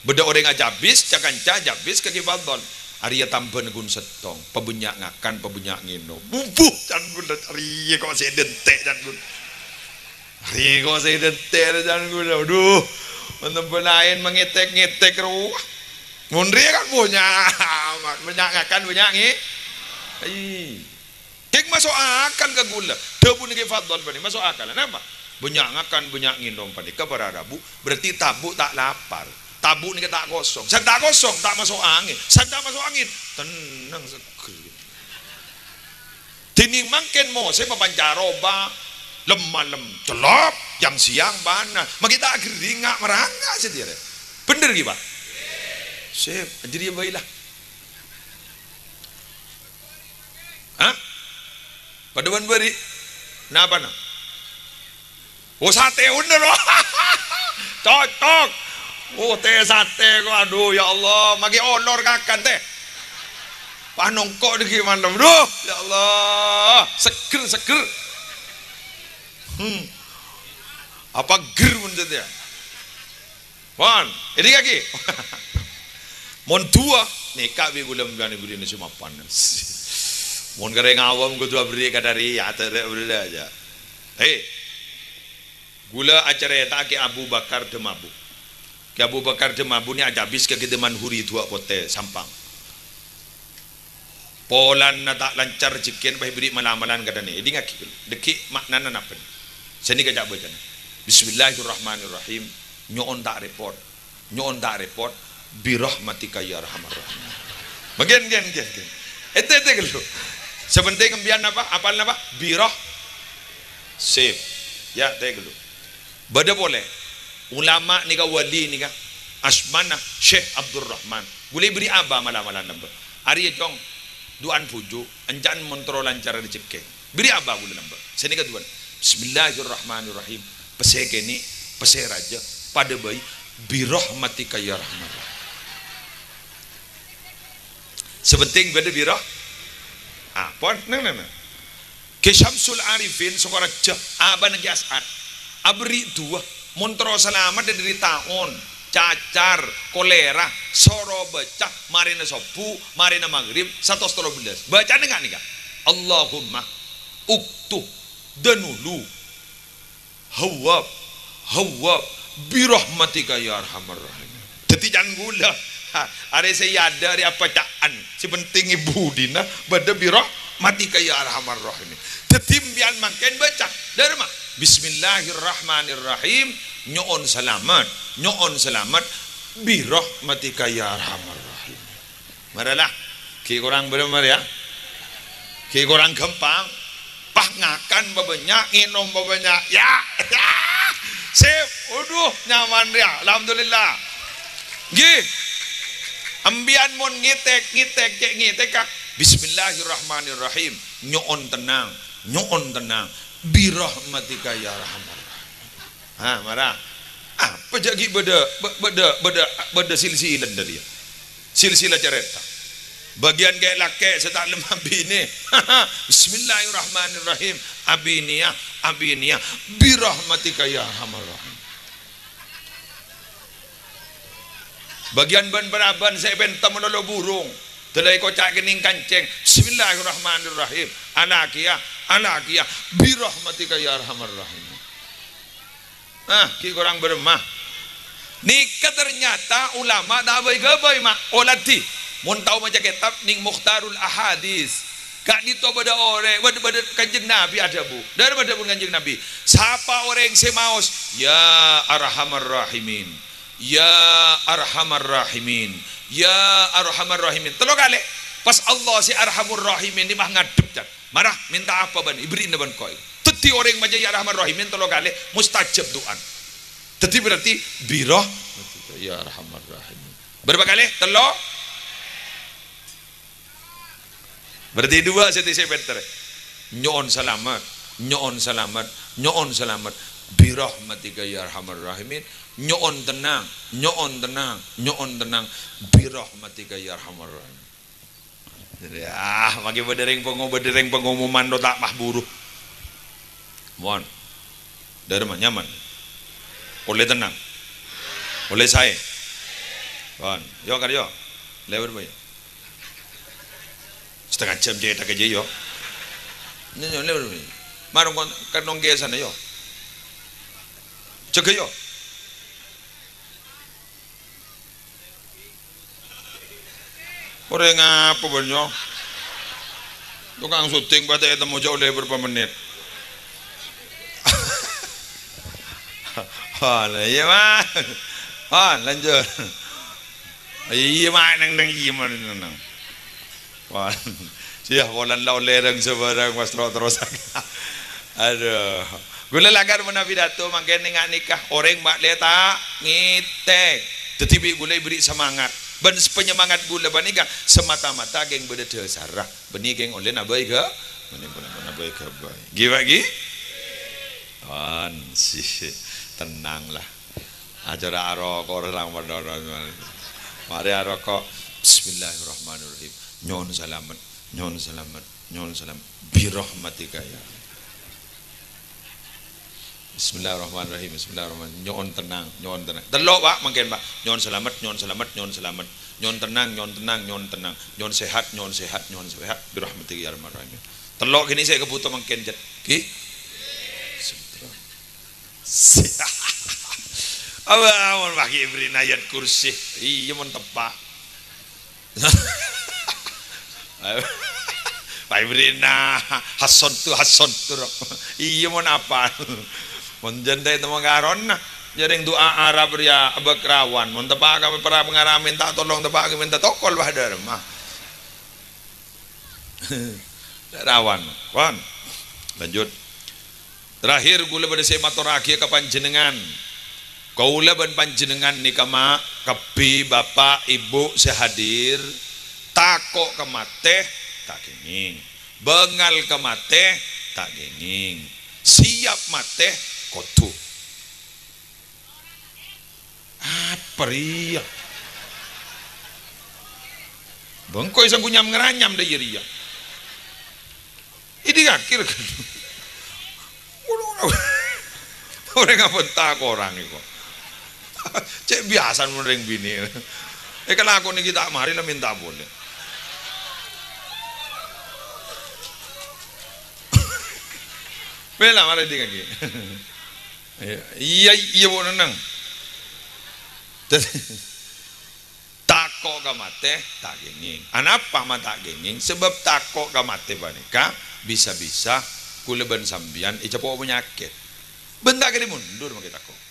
Bâdâ orèng ajâbis, ca-kanca ajâbis ka Kè Fadl. Arèya tambhâna ghun sèttong. Pabânnya' ngakan, pabânnya' ngènom. Bubuh, can kaulâ. Arèya kok sè èdhânte', can kaulâ. Rèko sè dentèr, can kaulâ. Aduh, mon tembhâ laèn mangètèk-ngètèk rowa. Mon rèya kan bânnya', bânnya' ngakan, bânnya' ngè-, ai. Kèng maso' akal ka kaulâ. Dhâbuna Kè Fadl panèka maso' akal. Napa? Bânnya' ngakan, bânnya' ngènom panèka para rabu, berarti tabu' ta' lapar. Tabu' nèka ta' kosong. Sè ta' kosong, ta' maso' angèn. Sè ta' maso' angèn, tennang, seggher. Dhinèng mangkèn mosèm pancaroba, lem-malem cellop, siang-siang panas. Mangkèn ta' ghering nga'-maranga' satèya rè. Bhender ghi, Pak? Sip, jârèya bhâi la. Hah? Padâ bân bâri'? Napana? Oh, satè bhender, oh. Cocok. Oh, tè satè ko, aduh, ya Allah, maghi olor kakan, tè. Panongko' dâggi' malem. Duh, ya Allah, seger, seger. Hmm. Apa ger mon satèya? Pon, èdingngaghi. Mon du'a, nèka bi' kaulâ bân bârina sè mapan. Mon karè ngawam kodhu aberri' ka dâri, ya, terre' berri' aja. He. Kaulâ acarèta Kè Abu Bakar Dâmabu. Kè Abu Bakar Dâmabu nè ajâbis ka Kè Daman Huri Duwâ' Potè, Sampang. Polana ta' lancar jhâkkèn pas èberri' mal-amalan kadhâna. Èdingngaghi, ghâllu. Dâggi' ma'nana napa? Sanèka ca' bâcana. Bismillahirrahmanirrahim. Nyo'on ta' rèpot. Nyo'on ta' rèpot. Birahmatika ya arhamar rahimin. Mangkèn, kèn, kèn, kèn. Ètè, ètè ghâllu. Sè penting empèyan napa? Apal napa? Birah. Sip. Ya, tè ghâllu. Bâdâ polè. Ulama nèka, wali nèka. Asmana Syekh Abdurrahman. Kaulâ èberri' abâ mal-amalan lambâ'. Arèya, Cong, du'an bhuju', ènca'na mon terro lancar rejhekkè. Bâri' abâ kaulâ lambâ'. Sanèka du'an. Bismillahirrahmanirrahim. Pèssè kènè', pèssè rajâ, padâ bhâi, birahmatika ya arhamar rahimin. Sè penting bâdâ birah. Ah, pon, neng, neng, neng. Kè Syamsul Arifin Sukorejo, abâna Kè As'ad, aberri' du'a, mon terro salamet dâri taon, cacar, kolera, soro bâca, marèna sobbhu, marèna maghrib, satos tello bellâs. Bâcana nga' nèka. Allahumma uktu danulu hawwab, hawwab, birahmatika ya arhamar rahimin. Dâddhi can kaulâ, ha, arè sè èadâ' arè apa ca'an, sè penting è budina bâdâ birahmatika ya arhamar rahimin. Dâddhi empèyan mangkèn bâca, dârma, Bismillahirrahmanirrahim, nyo'on salamet, nyo'on salamet, birahmatika ya arhamar rahimin. Mara la, ghi' korang bârâmma rèya? Ghi' korang ghâmpang. Pas ngakan pabânnya', ngènom pabânnya'. Ya, ya. Sip. Waduh, nyaman rèya. Alhamdulillah. Ngghi. Empèyan mon ngètèk, ngètèk, cè' ngètèk, Ka'. Bismillahirrahmanirrahim. Nyo'on tennang. Nyo'on tennang. Birahmatika ya arhamar rahimin. Ha, mara. Apa jâ' ghi' bâdâ, bâ-, bâdâ, bâdâ, bâdâ silsilan dâri, ya. Silsilah carèta. Bâgiyân kè-, lakè' sè ta' lem abinè. Bismillahirrahmanirrahim. Abinèya, abinèya. Birahmatika ya arhamar rahimin. Bâgiyân bân-parabân sè èpènta malolo burung. Dâlâi koca' kènèng kancèng. Bismillahirrahmanirrahim. Alakèya, alakèya. Birahmatika ya arhamar rahimin. Ah, ghi' korang bârâmma. Nèka ternyata ulama ta' bhâi-ghâbây, Ma'. Oladhi, mon tao maca kètab nèng Mukhtarul Ahadits, ka'dinto bâdâ orèng, bâdâ, bâdâ Kanjeng Nabi adhâbu. Dhâri bâdâ pon Kanjeng Nabi, "Sapa orèng sè maos, 'Ya Arhamar Rahimin, Ya Arhamar Rahimin, Ya Arhamar Rahimin,' tello kalè, pas Allah sè Arhamur Rahimin nèka ngadhep, can. Mara, mènta apa bâ'na, èberri'na bân engko'." Dhâddhi orèng maca "Ya Arhamar Rahimin" tello kalè, mustajab du'ana. Dhâddhi berarti "Birah, ya Arhamar Rahimin." Bârâmpa kalè? Tello'. Berarti dua sè tèsè pènter. Nyo'on salamet, nyo'on salamet, nyo'on salamet. "Birahmatika ya arhamar rahimin." Nyo'on tennang, nyo'on tennang, nyo'on tennang. "Birahmatika ya arhamar rahimin." Jadi, ah, maghi bâdâ rèng pangomo-, bâdâ rèng pangomoman ro ta' paburu. Mon. Dhâremma nyaman. Ollè tennang. Ollè saè. Mon. Yo, Kar, yo. Lèbât, Boy. Setengah jam cèthak aja, yo. Nyo, nyo, lèbât, Boy. Marong kon, kan nongke sana, yo. Jâgâ, yo. Orèng apa, bân, yo? Tokang syuting, patè ètemmo jhâ' ollè bârâmpa mennit. Oh, la iyâ, Ma'. Oh, lanjut. Iyâ, Ma', neng, neng, iyâ, Ma', neng, neng. Wah, iyâ, polana la ollè rèng sabârâng, pas terro-terrosan. Adhu. Ghulâ lakar manabi dato mangkèn nènga' nèka, orèng ma' lè ta' ngètèk. Dhâddhi bi' ghulâ èberri' semangat. Bân s-, panyemangat ghulâ panèka semata-mata kèng bâdâ dhâsarra. Bânnè kèng ollè nabâi ghâ-, bânnè pon nabâi ghâbây. Ghi, Pak, ghi? Pon, sih, tenang lah. Acara aroko' rang padhâ. Marè aroko'. Bismillahirrahmanirrahim. Nyo'on salamet, nyo'on salamet, nyo'on salamet. Birahmatika ya. Bismillahirrahmanirrahim. Bismillahirrahmanirrahim. Nyo'on tennang, nyo'on tennang. Tello', Pak, mangkèn, Pak. Nyo'on salamet, nyo'on salamet, nyo'on salamet. Nyo'on tennang, nyo'on tennang, nyo'on tennang. Nyo'on sehat, nyo'on sehat, nyo'on sehat. Birahmatika ya arhamar rahimin. Tello' ghini sè èkabhuto mangkèn, Jet. Ghi? Apa mon pakai beri ayat kursi? Iyâ, mon teppa'. Pakai beri na hasontu, hasontu, ro. Iyâ, mon apa? Mon jhâ' ta' ètemmo karona. Jhâ' rèng du'a Arab rèya abâk rawan. Mon teppa' ka para pangara mènta tolong, teppa' ka mènta tokol, wah, dhâremma. Rawan. Pon. Lanjut. Terakhir, kaulâ bâdâ sè matorraghiyâ ka panjhennengngan. Kaulâ bân panjhennengngan nèka, Ma', kabbhi bapa', ebhu sè hadir, tako' ka matè, ta' kèngèng. Bângal ka matè, ta' kèngèng. Siap matè, kodhu. Apa rèya? Bengko sangko nyam-ngaranyam dâ' iyâ rèya. Idi kakè rè. Orèng abânta korang iko. Cè' biyasana mon rèng binè'. È, kalakon nèka ta' marè la mènta polè. Bella marè dingagi. Iyâ, iyâ, iyâ, Bu Neneng. Tako' ka matè, ta' kèngèng. Anapa ma' ta' kèngèng? Sabâb tako' ka matè panèka bisa-bisa kaulâ bân sampèyan ècapo' panyakèt. Bân ta' kèra mondur makè tako'.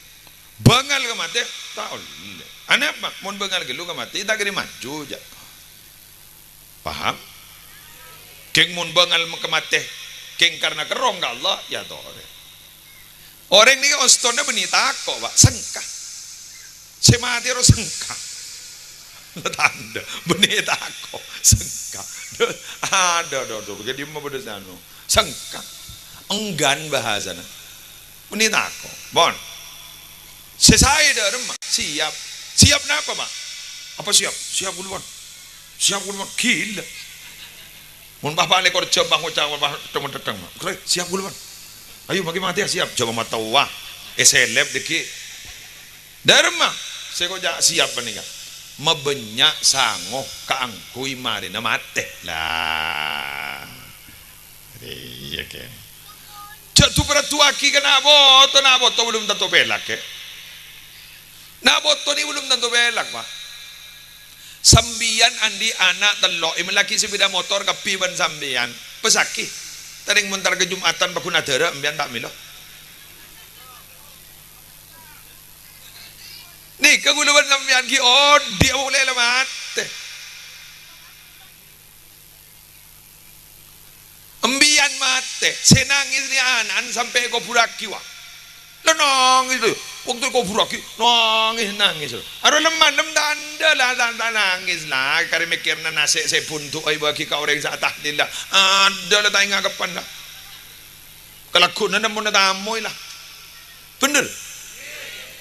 Bângal ka matè, ta' ollè. Anapa? Mon bângal ghâllu ka matè, ta' kèra maju, jâ'. Paham? Kèng mon bângal ka matè, kèng karna kerrong ka Allah, ya torè. Orèng nèka ostona bânnè tako', Pak, sengka. Sè matè ro sengka. Tandhâ, bânnè tako', sengka. Adhu, adhu, adhu, kè dimma padâ sè anu. Sengka. Enggan bahasana. Bânnè tako'. Pon. Sè saè dhâremma. Siap. Siap napa, Pak? Apa siap? Siap, Pak. Siap, ghulâ, pon. Ghilâ. Mon pas bâli' kor jam, pas ngoca', pas dheng-dhedheng, pon. Kre, siap, ghulâ, pon. Ayo, mangkè matè, siap. Jhâ' matowa. Èsèlèp dâggi'. Dhâremma, sè ngoca' siap panèka. Mabânnya' sango kaangghuy marèna matè. Lah. Iyâ, kè. Jhâ' du-, parduwâghi ka na' poto, na' poto bellum tanto pèlak, kè. Nah, foto nèko belum tentu pèlak, Pak. Sampèyan andi' ana' tello', èmellèaghi sepeda motor kabbhi bân sampèyan. Pèssaghi. Tarèng mon entar ka Jum'atan paggun adhârâ, empèyan ta' mèlo. Nèka kaulâ bân sampèyan ghi' odi' polè la matè. Empèyan matè, sè nangès nè ana'na sampè' èkobhurraghi, wa. La nangès, lho. Wong ta' èkobhurraghi, nangès, nangès, lho. Aro lem-malem ta' endâ' la, ta', ta' nangès, la. Karè mèkkèrna nasè' sè bhundu' èbâghi ka orèng sè atahlil, la. Endâ' la ta' ènga' keppa'na, la. Kalagghuwânna nemmo na tamoy, la. Bhender?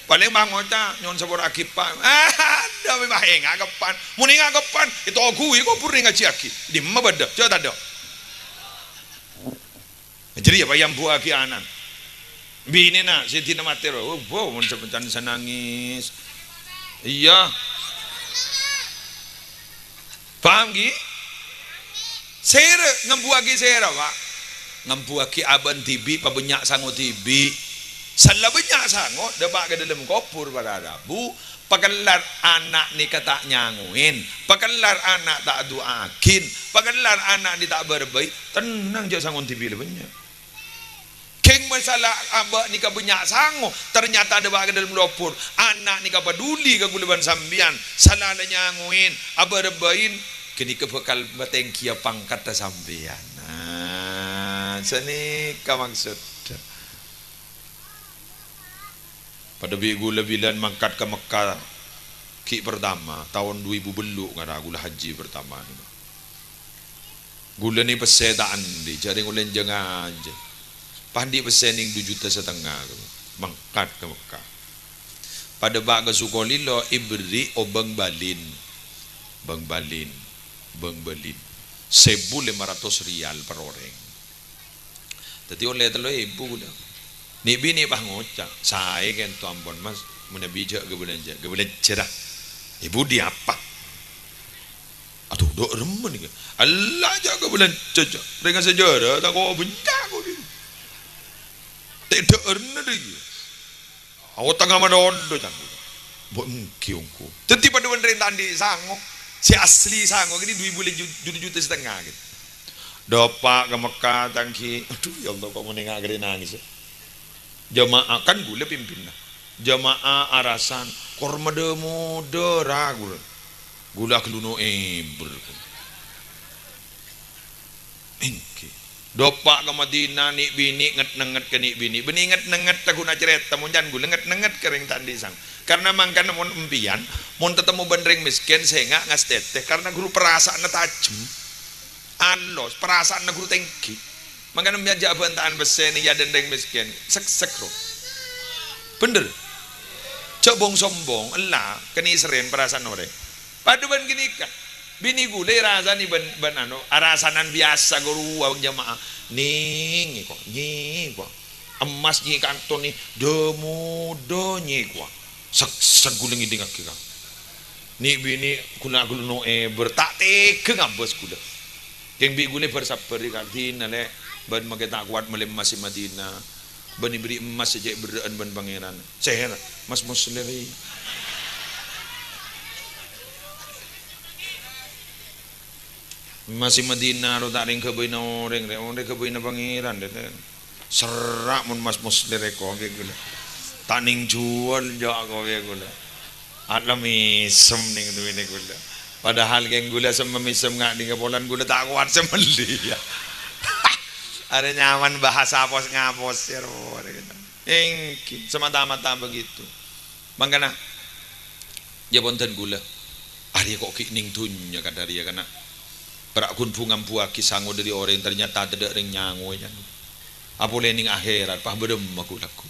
Palèng bân ngoca', "Nyo'on sapora'aghi, Pa'." Adâ, mè' bân ènga' keppa'na. Mon ènga' keppa'na, ètoghuwi kobhur ngajhiyaghi. Dimma bâdâ? Jhâ' tadâ'. Jârèya, Pa', èyambuwâghi ana'na. Binèna sè dinah matè, ro. Oh, bo, mon sampèyan sè nangès. Iyâ. Paham, ghi? Sèra, ngembuwâghi sèra, Pa'? Ngembuwâghi abâ'na dhibi', pabânnya' sango dhibi'. Sella bânnya' sango, dâpa' ka dâlem kobhur para rabu, pakellar ana' nèka ta' nyangowèn, pakellar ana' ta' adu'aaghin, pakellar ana' nè ta' abâ-rebbhâi, tennang, jhâ' sango dhibi' la bânnya'. Kèng masalah abâ' nèka bânnya' sango, ternyata dâpa' ka dâlem lobhur. Ana' nèka paduli ka kaulâ bân sampèyan, sala la nyangowèn, abâ-rebbhâi, ghânèka bhâkal matènggiyâ pangkatta sampèyan. Nah, sanèka maksodda. Padâ bi' kaulâ bilân mangkat ka Mekka ghi' partama, taon du èbu bâllu' ngara kaulâ hajji partama nèka. Kaulâ nè pèssè ta' andi', jhâ' rèng olè jhâ-ngajhâ. Pas andi' pèssè nèng du juta satengnga, mangkat ka Mekka. Padâ bâ' ka Sukolilo èberri' obâng balin. Bâng balin, bâng balin. Sèbu lèma ratos riyal per orèng. Dhâddhi ollè tello èbu kaulâ. Nè'-binè' pas ngoca', "Saè kènto ampon, Mas, manabi jhâ' ghâbâlânjhâ, ghâbâlânjhâ ra." "È budi apa?" "Adu, dâ'remma nèka?" "Ella jhâ' ghâbâlânjhâ, jhâ'. Rèng sajârâ tako' bânnya' kok nèka. Tè' dâ'remma nèka." Aotangnga madondho, can kaulâ. Mbok ènggi ongghu. Dhâddhi padâ bân rèng ta' andi' sango. Sè asli sango kènè' du èbu lè ju-, du juta satengnga kènè'. Dâpa' ka Mekka, tang ghi. Adu, ya Allah, kok mon ènga' karè nangès, ya. Jamaah, kan kaulâ pimpinna. Jamaah arasan, kor madâ-modâ ra kaulâ. Kaulâ aghâllu no' èbâr. Ènggi. Dâpa' ka Madinah, nè'-binè' nget-nengnget ka nè'-binè'. Bânnè nget-nengnget, ta' ghuna carèta, mon can kaulâ nget-nengnget ka rèng ta' andi' sango. Karna mangkana mon empèyan, mon tatemmo bân rèng mèskèn, sènga' ngastètè, karna ghuru parasaanna tajem. Alos, parasaanna ghuru tèngghi. Mangkana empèyan jhâ' abhânta'an pèssè nèng è adâ'na rèng mèskèn. Sèksèk, ro. Bhender? Jhâ' bong-sombong, ella, kènè' sèrèn parasaan orèng. Padâ bân ghânèka. Binè kaulâ èrasanè bân, bân anu, arasanan biyasa ghuru abâng jamaah. Nèng, kok, nèng, kok. Emmas nèng kantona, dâ-modâ nèng, kok. Sèksèk kaulâ ngèdingngaghi, Kang. Nè'-binè' ghuna aghâllu no' èbâr, ta' tegghâ ngabâs kaulâ. Kèng bi' kaulâ bâr-sabbhâr, Kang. Dina, Lè', bân makè ta' kowat mellè emmas è Madinah. Bân èberri' emmas sè cè' berrâ'ân bân Pangèran. Sèra, Mas Muslim, iyâ. Emmas è Madinah ro ta' rèng ghâbâyna orèng, rè, orèng ghâbâyna Pangèran, rè. Serra' mon Mas Muslim rè kowè kaulâ. Ta' nèng juwâl jhâ' kowè kaulâ. Ala mèsem nèng duwâna kaulâ. Padahal kèng kaulâ sè mèsem nga' nèng polana kaulâ ta' kowat sè mellè, iyâ. Arè nyaman bahasa pos-ngapos, yâ, ro, arè kènto. Ènggi, semata-mata begitu. Mangkana, yâ, bhunten kaulâ. Arèya kok ghi' nèng dhunnya kadhâriyâ kana'. Pèra' ghun bu-ngambuwâghi sango dâri orèng, ternyata tadâ' rèng nyangowè, can. Apolè nèng akhèrat, pas bâdâ emma ghu-lagghu.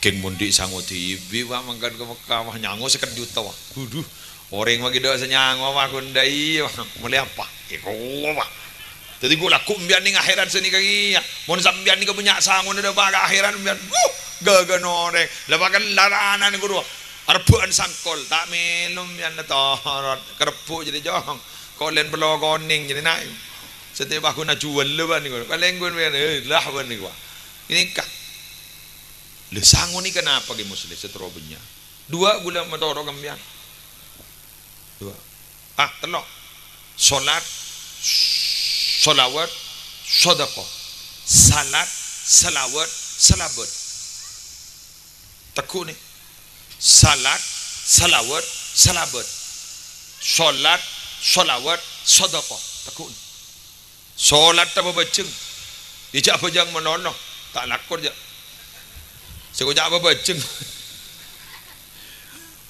Kèng mon dhi' sango dhibi', wa, mangkat ka Mekkah, wa, nyango sèket juta, wa. Waduh, orèng maghi dâ' sè nyango, wa, ghun dâ' iyâ, wa. Mellè apa? Èko, wa. Dhâddhi ghu-lagghu empèyan nèng akhèrat sanèka kèya. Mon sampèyan nèka bânnya' sangona dâpa' ka akhèrat empèyan. Wuh, ghâghâna orèng. La pakellar ana'na ghuru. Arebbhâ'ân sangkol, ta' mèlo empèyan torot. Karebbhu' jârèya, Jong. Kolèn pello konèng jârèya, na'. Sè tè' paghuna juwâl la bân nèko. Kalèng ghun empèyan, eh, lah bân nèko. Nèka. Lha sango nèka napa, Kè Musleh, sè terro bânnya'? Duwâ' ghulâ matoro' ka sampèyan. Duwâ'. Ah, tello'. Solat, solawat, sodaqoh. Salat, salawat, salabât. Tegghu' nè. Salat, salawat, salabât. Solat, solawat, sodaqoh. Tegghu' nè. Solat ta' abhâbhâjâng. Iyâ, jhâ' abhâjâng malolo. Ta' lakor, jhâ'. Sè koca' abhâbhâjâng.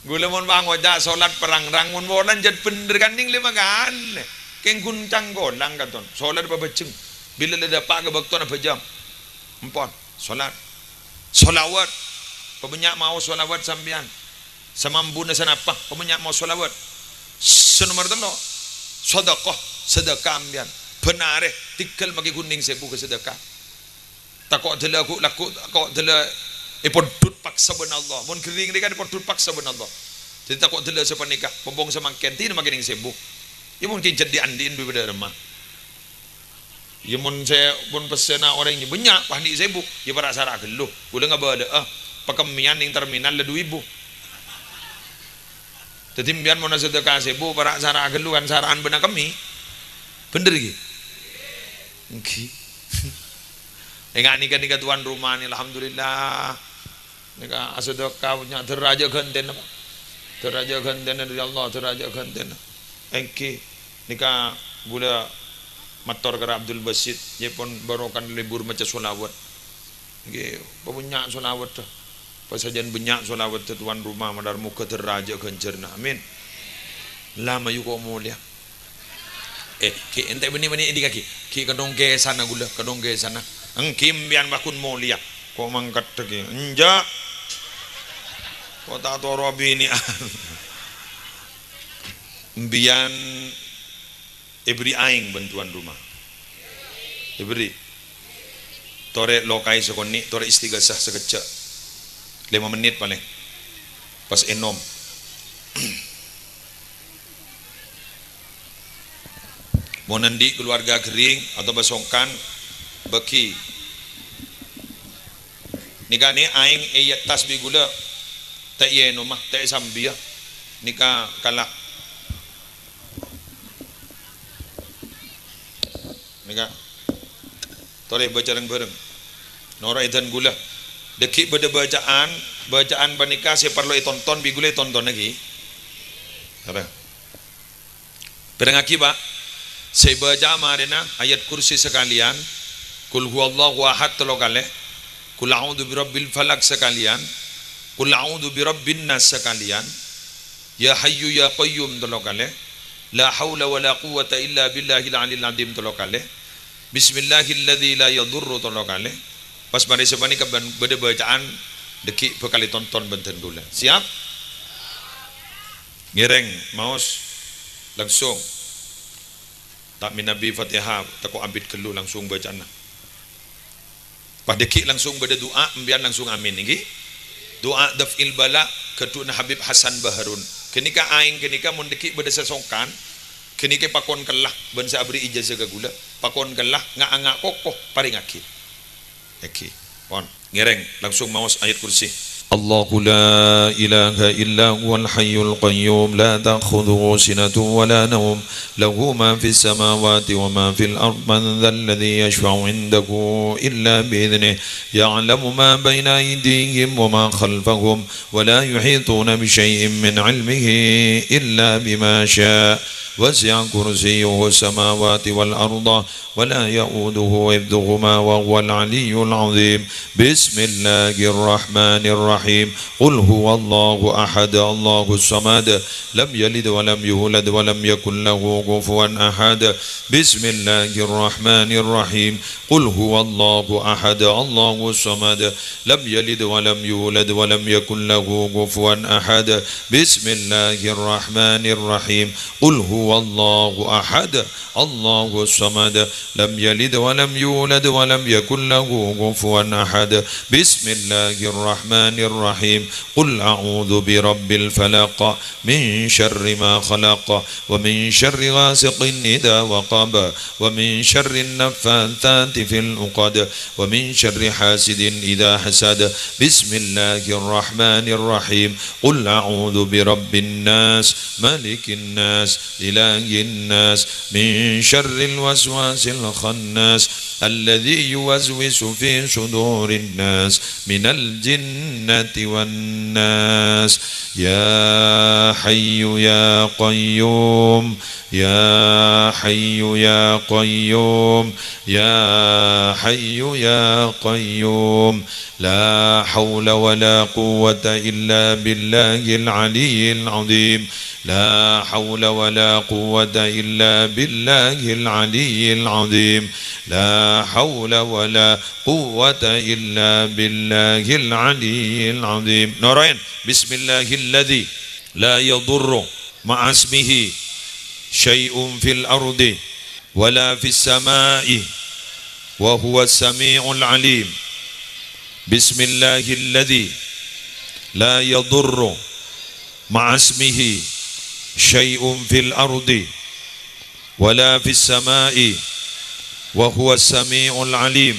Ghulâ mon pangoca' solat parangrang, mon polana jhât bhender kan nèng lèma kalè. Kèng ghun cangkolang katon. Solat abhâbhâjâng. Bilâ la dâpa' ka bâktona abhâjâng. Empon. Solat. Solawat. Pabânnya' maos solawat sampèyan. Samampuna sanapa, pabânnya' maos solawat. Sè nomer tello', sodaqoh, sedekah sampèyan. Bân arè, tèghâl makè ghun nèng sèbu ka sedekah. Tako' dâlâ ghu-, lagghu', tako' dâlâ èpondhut paksa bân Allah. Mon ghering rèya kan èpondhut paksa bân Allah. Dhâddhi tako' dâlâ sapanèka, pompong samangkèn, dina makè nèng sèbu. Iyâ, mon kèng jhât dhi'-andhi'en dhu bâdâ remma. Iyâ, mon sè, mon pèssèna orèng bânnya', pas andi' sèbu, iyâ para' sara' ghâllu. Ghulâ ngabâlâ'â, pakemmèyan nèng terminal la du èbu. Dhâddhi, sampèyan mon asedekah sèbu, para' sara' ghâllu kan sara'an bân akemmè. Bhender, ghi? Èngghi. Enga' nèka, nèka tuan rumah nè, alhamdulillah. Nèka asedekah, bânnya' dârâjât ghântèna, Pak. Dârâjât ghântèna dâri Allah, dârâjât ghântèna. Èngghi, nèka ghulâ mator ka Abdul Basit, iyâ pon barokah libur maca sholawat. Èngghi, pabânnya' sholawatta. Pas sajân bânnya' sholawatta tuan rumah, madhâr moghâ dârâjât ghânjhârânna. Amin. La mayu ko' molèya. Eh, ghi' èntè' bânnè-bânnè èdhingngaghi. Ghi' kadhung kèsana ghulâ, kadhung kèsana. Èngghi sampèyan paggun molèya. Ko' mangkaddhâ ghi'. Enjâ'. Ko' ta' toro' abinè'an. Sampèyan èbherri' aèng bân tuan rumah. Èbherri'. Torè lokaè sakonè', torè istighasah sakejjhâ'. Lèma mennit palèng. Pas ènom. Mon andi' kalowarga ghering otabâ songkan, bâgi. Nèka nè aèng è attas bi' ghulâ, ta' ènoma, ta' èsambiyâ. Nèka kala. Nèka. Torè bâca reng-bhâreng. Noro' èdhân ghulâ. Dhâggi' bâdâ bâca'an, bâca'an panèka sè parlo ètonton, bi' ghulâ ètontonna ghi. Torè. Pèrengngaghi, Pak. Sè èbâca'a marèna ayat kursi sakalèyan, Qul huwallahu ahad tello kalè, Qul a'udzu birabbil falaq sakalèyan, Qul a'udzu birabbin nas sakalèyan, Ya Hayyu Ya Qayyum tello kalè, La haula wa la quwwata illa billahil aliyil azim tello kalè, Bismillahilladzi la yadurru tello kalè. Pas marè sapanèka bân-, bâdâ bâca'an dhâggi' bhâkal ètonton bân dhân ghulâ. Siap? Ngèrèng, maos, langsung. Ta' mènabi Fatihah, tako' abit ghâllu langsung bâca'anna. Pas dhâggi' langsung bâdâ du'a, sampèyan langsung amin, èngghi? Du'a daf'il bala, ghâdhuwânna Habib Hasan Baharun. Ghânèka aèng ghânèka mon dhâggi' bâdâ sè songkan, ghânèka pakon kella bân sè abherri' ijazah ka ghulâ. Pakon kella, nga'-anga' koko, parèngngaghi. Èngghi. Pon. Ngèrèng, langsung maos ayat kursi. Allahu la ilaha illa huwal hayyul qayyum, la ta'khudzuhu sinatun wa la naum, lahu ma fis samawati wa ma fil ard, man dzalladzi yasyfa'u 'indahu illa bi idznih, ya'lamu ma baina aydihim wa ma khalfahum, wa la yuhituna bi syai'in min 'ilmihi illa bima sya', wasi'a kursiyyuhus samawati wal arda, ولا يؤوده حفظهما وهو العلي العظيم. بسم الله الرحمن الرحيم. قل هو الله أحد، الله الصمد، لم يلد ولم يولد ولم يكن له كفوا أحد. بسم الله الرحمن الرحيم. قل هو الله أحد، الله الصمد، لم يلد ولم يولد ولم يكن له كفوا أحد. بسم الله الرحمن الرحيم. قل هو والله أحد، الله الصمد، لم يلد ولم يولد ولم يكن له كفوا أحد. بسم الله الرحمن الرحيم. قل أعوذ برب الفلق، من شر ما خلق، ومن شر غاسق إذا وقب، ومن شر النفاثات في العقد، ومن شر حاسد إذا حسد. بسم الله الرحمن الرحيم. قل أعوذ برب الناس، ملك الناس، إله الناس، من شر الوسواس الخناس، الذي يوسوس في صدور الناس، من الجنة والناس. يا حي يا قيوم، يا حي يا قيوم، يا حي يا قيوم. لا حول ولا قوة إلا بالله العلي العظيم. لا حول ولا قوة إلا بالله العلي العظيم. لا حول ولا قوة إلا بالله العلي العظيم. Noro'en. بسم الله الذي لا يضر مع اسمه شيء في الأرض ولا في السماء وهو السميع العليم. بسم الله الذي لا يضر مع اسمه شيء في الأرض ولا في السماء وهو السميع العليم.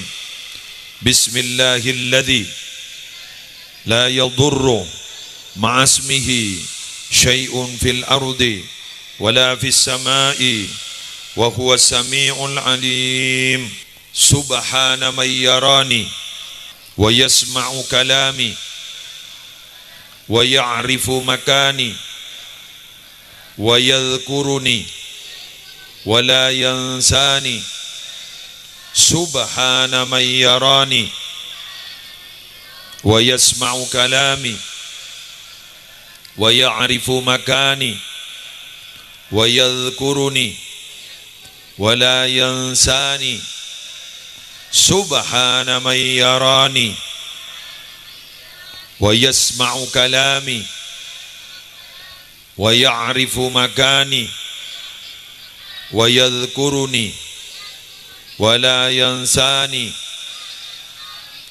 بسم الله الذي لا يضر مع اسمه شيء في الأرض ولا في السماء وهو السميع العليم. سبحان من يراني ويسمع كلامي ويعرف مكاني ويذكرني ولا ينساني. سبحان من يراني ويسمع كلامي ويعرف مكاني ويذكرني ولا ينساني. سبحان من يراني ويسمع كلامي ويعرف مكاني ويذكرني ولا ينساني.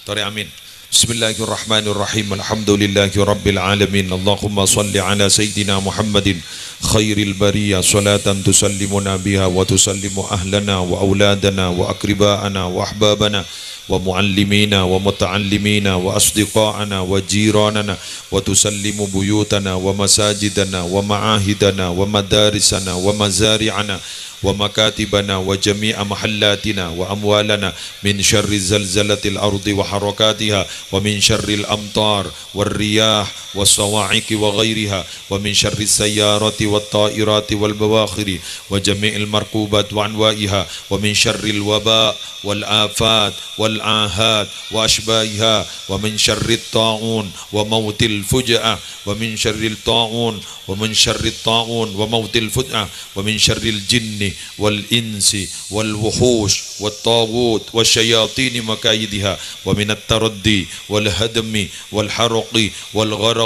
Torè amin. بسم الله الرحمن الرحيم. الحمد لله رب العالمين. اللهم صل على سيدنا محمد خير البرية صلاة تسلمنا بها وتسلم أهلنا وأولادنا وأقرباءنا وأحبابنا ومعلمينا ومتعلمينا وأصدقاءنا وجيراننا، وتسلم بيوتنا ومساجدنا ومعاهدنا ومدارسنا ومزارعنا ومكاتبنا وجميع محلاتنا وأموالنا من شر زلزلة الأرض وحركاتها ومن شر الأمطار والرياح والصواعق وغيرها، ومن شر السيارات والطائرات والبواخر وجميع المركوبات وأنواعها، ومن شر الوباء والآفات والآحاد وأشباهها، ومن شر الطاعون وموت الفجأة، ومن شر الطاعون، ومن شر الطاعون وموت الفجأة، ومن شر الجن والإنس والوحوش والطاغوت والشياطين مكايدها، ومن التردي والهدم والحرق والغرق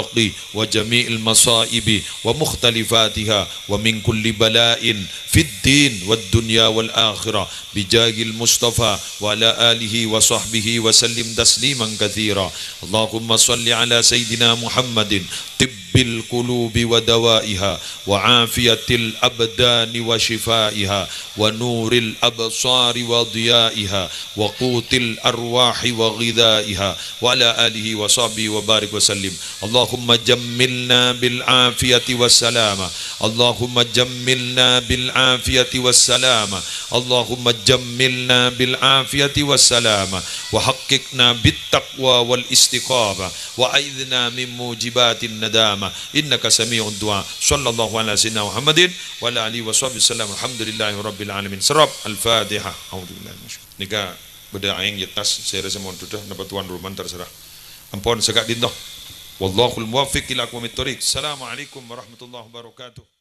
وجميع المصائب ومختلفاتها، ومن كل بلاء في الدين والدنيا والآخرة، بجاه المصطفى وعلى آله وصحبه وسلم تسليما كثيرا. اللهم صل على سيدنا محمد طب القلوب ودوائها، وعافية الأبدان وشفائها، ونور الأبصار وضيائها، وقوت الأرواح وغذائها، وعلى آله وصحبه وبارك وسلم. اللهم جملنا بالعافية والسلامة. اللهم جملنا بالعافية والسلامة. اللهم جملنا بالعافية والسلامة. وحققنا بالتقوى والاستقامة. وأعذنا من موجبات الندامة. إنك سميع الدعاء. صلى الله على سيدنا محمد وعلى آله وصحبه وسلم. الحمد لله رب العالمين. Sirop. Al-Fatihah. أعوذ بالله من الشيطان. Nèka bâdâ aèng è attas, sè rèsa mondhudhâ, napa tuan rumah terserah. Ampon sè ka'dinto. Wallahul muwaffiq ila aqwamit thoriq. Assalamualaikum warahmatullahi wabarakatuh.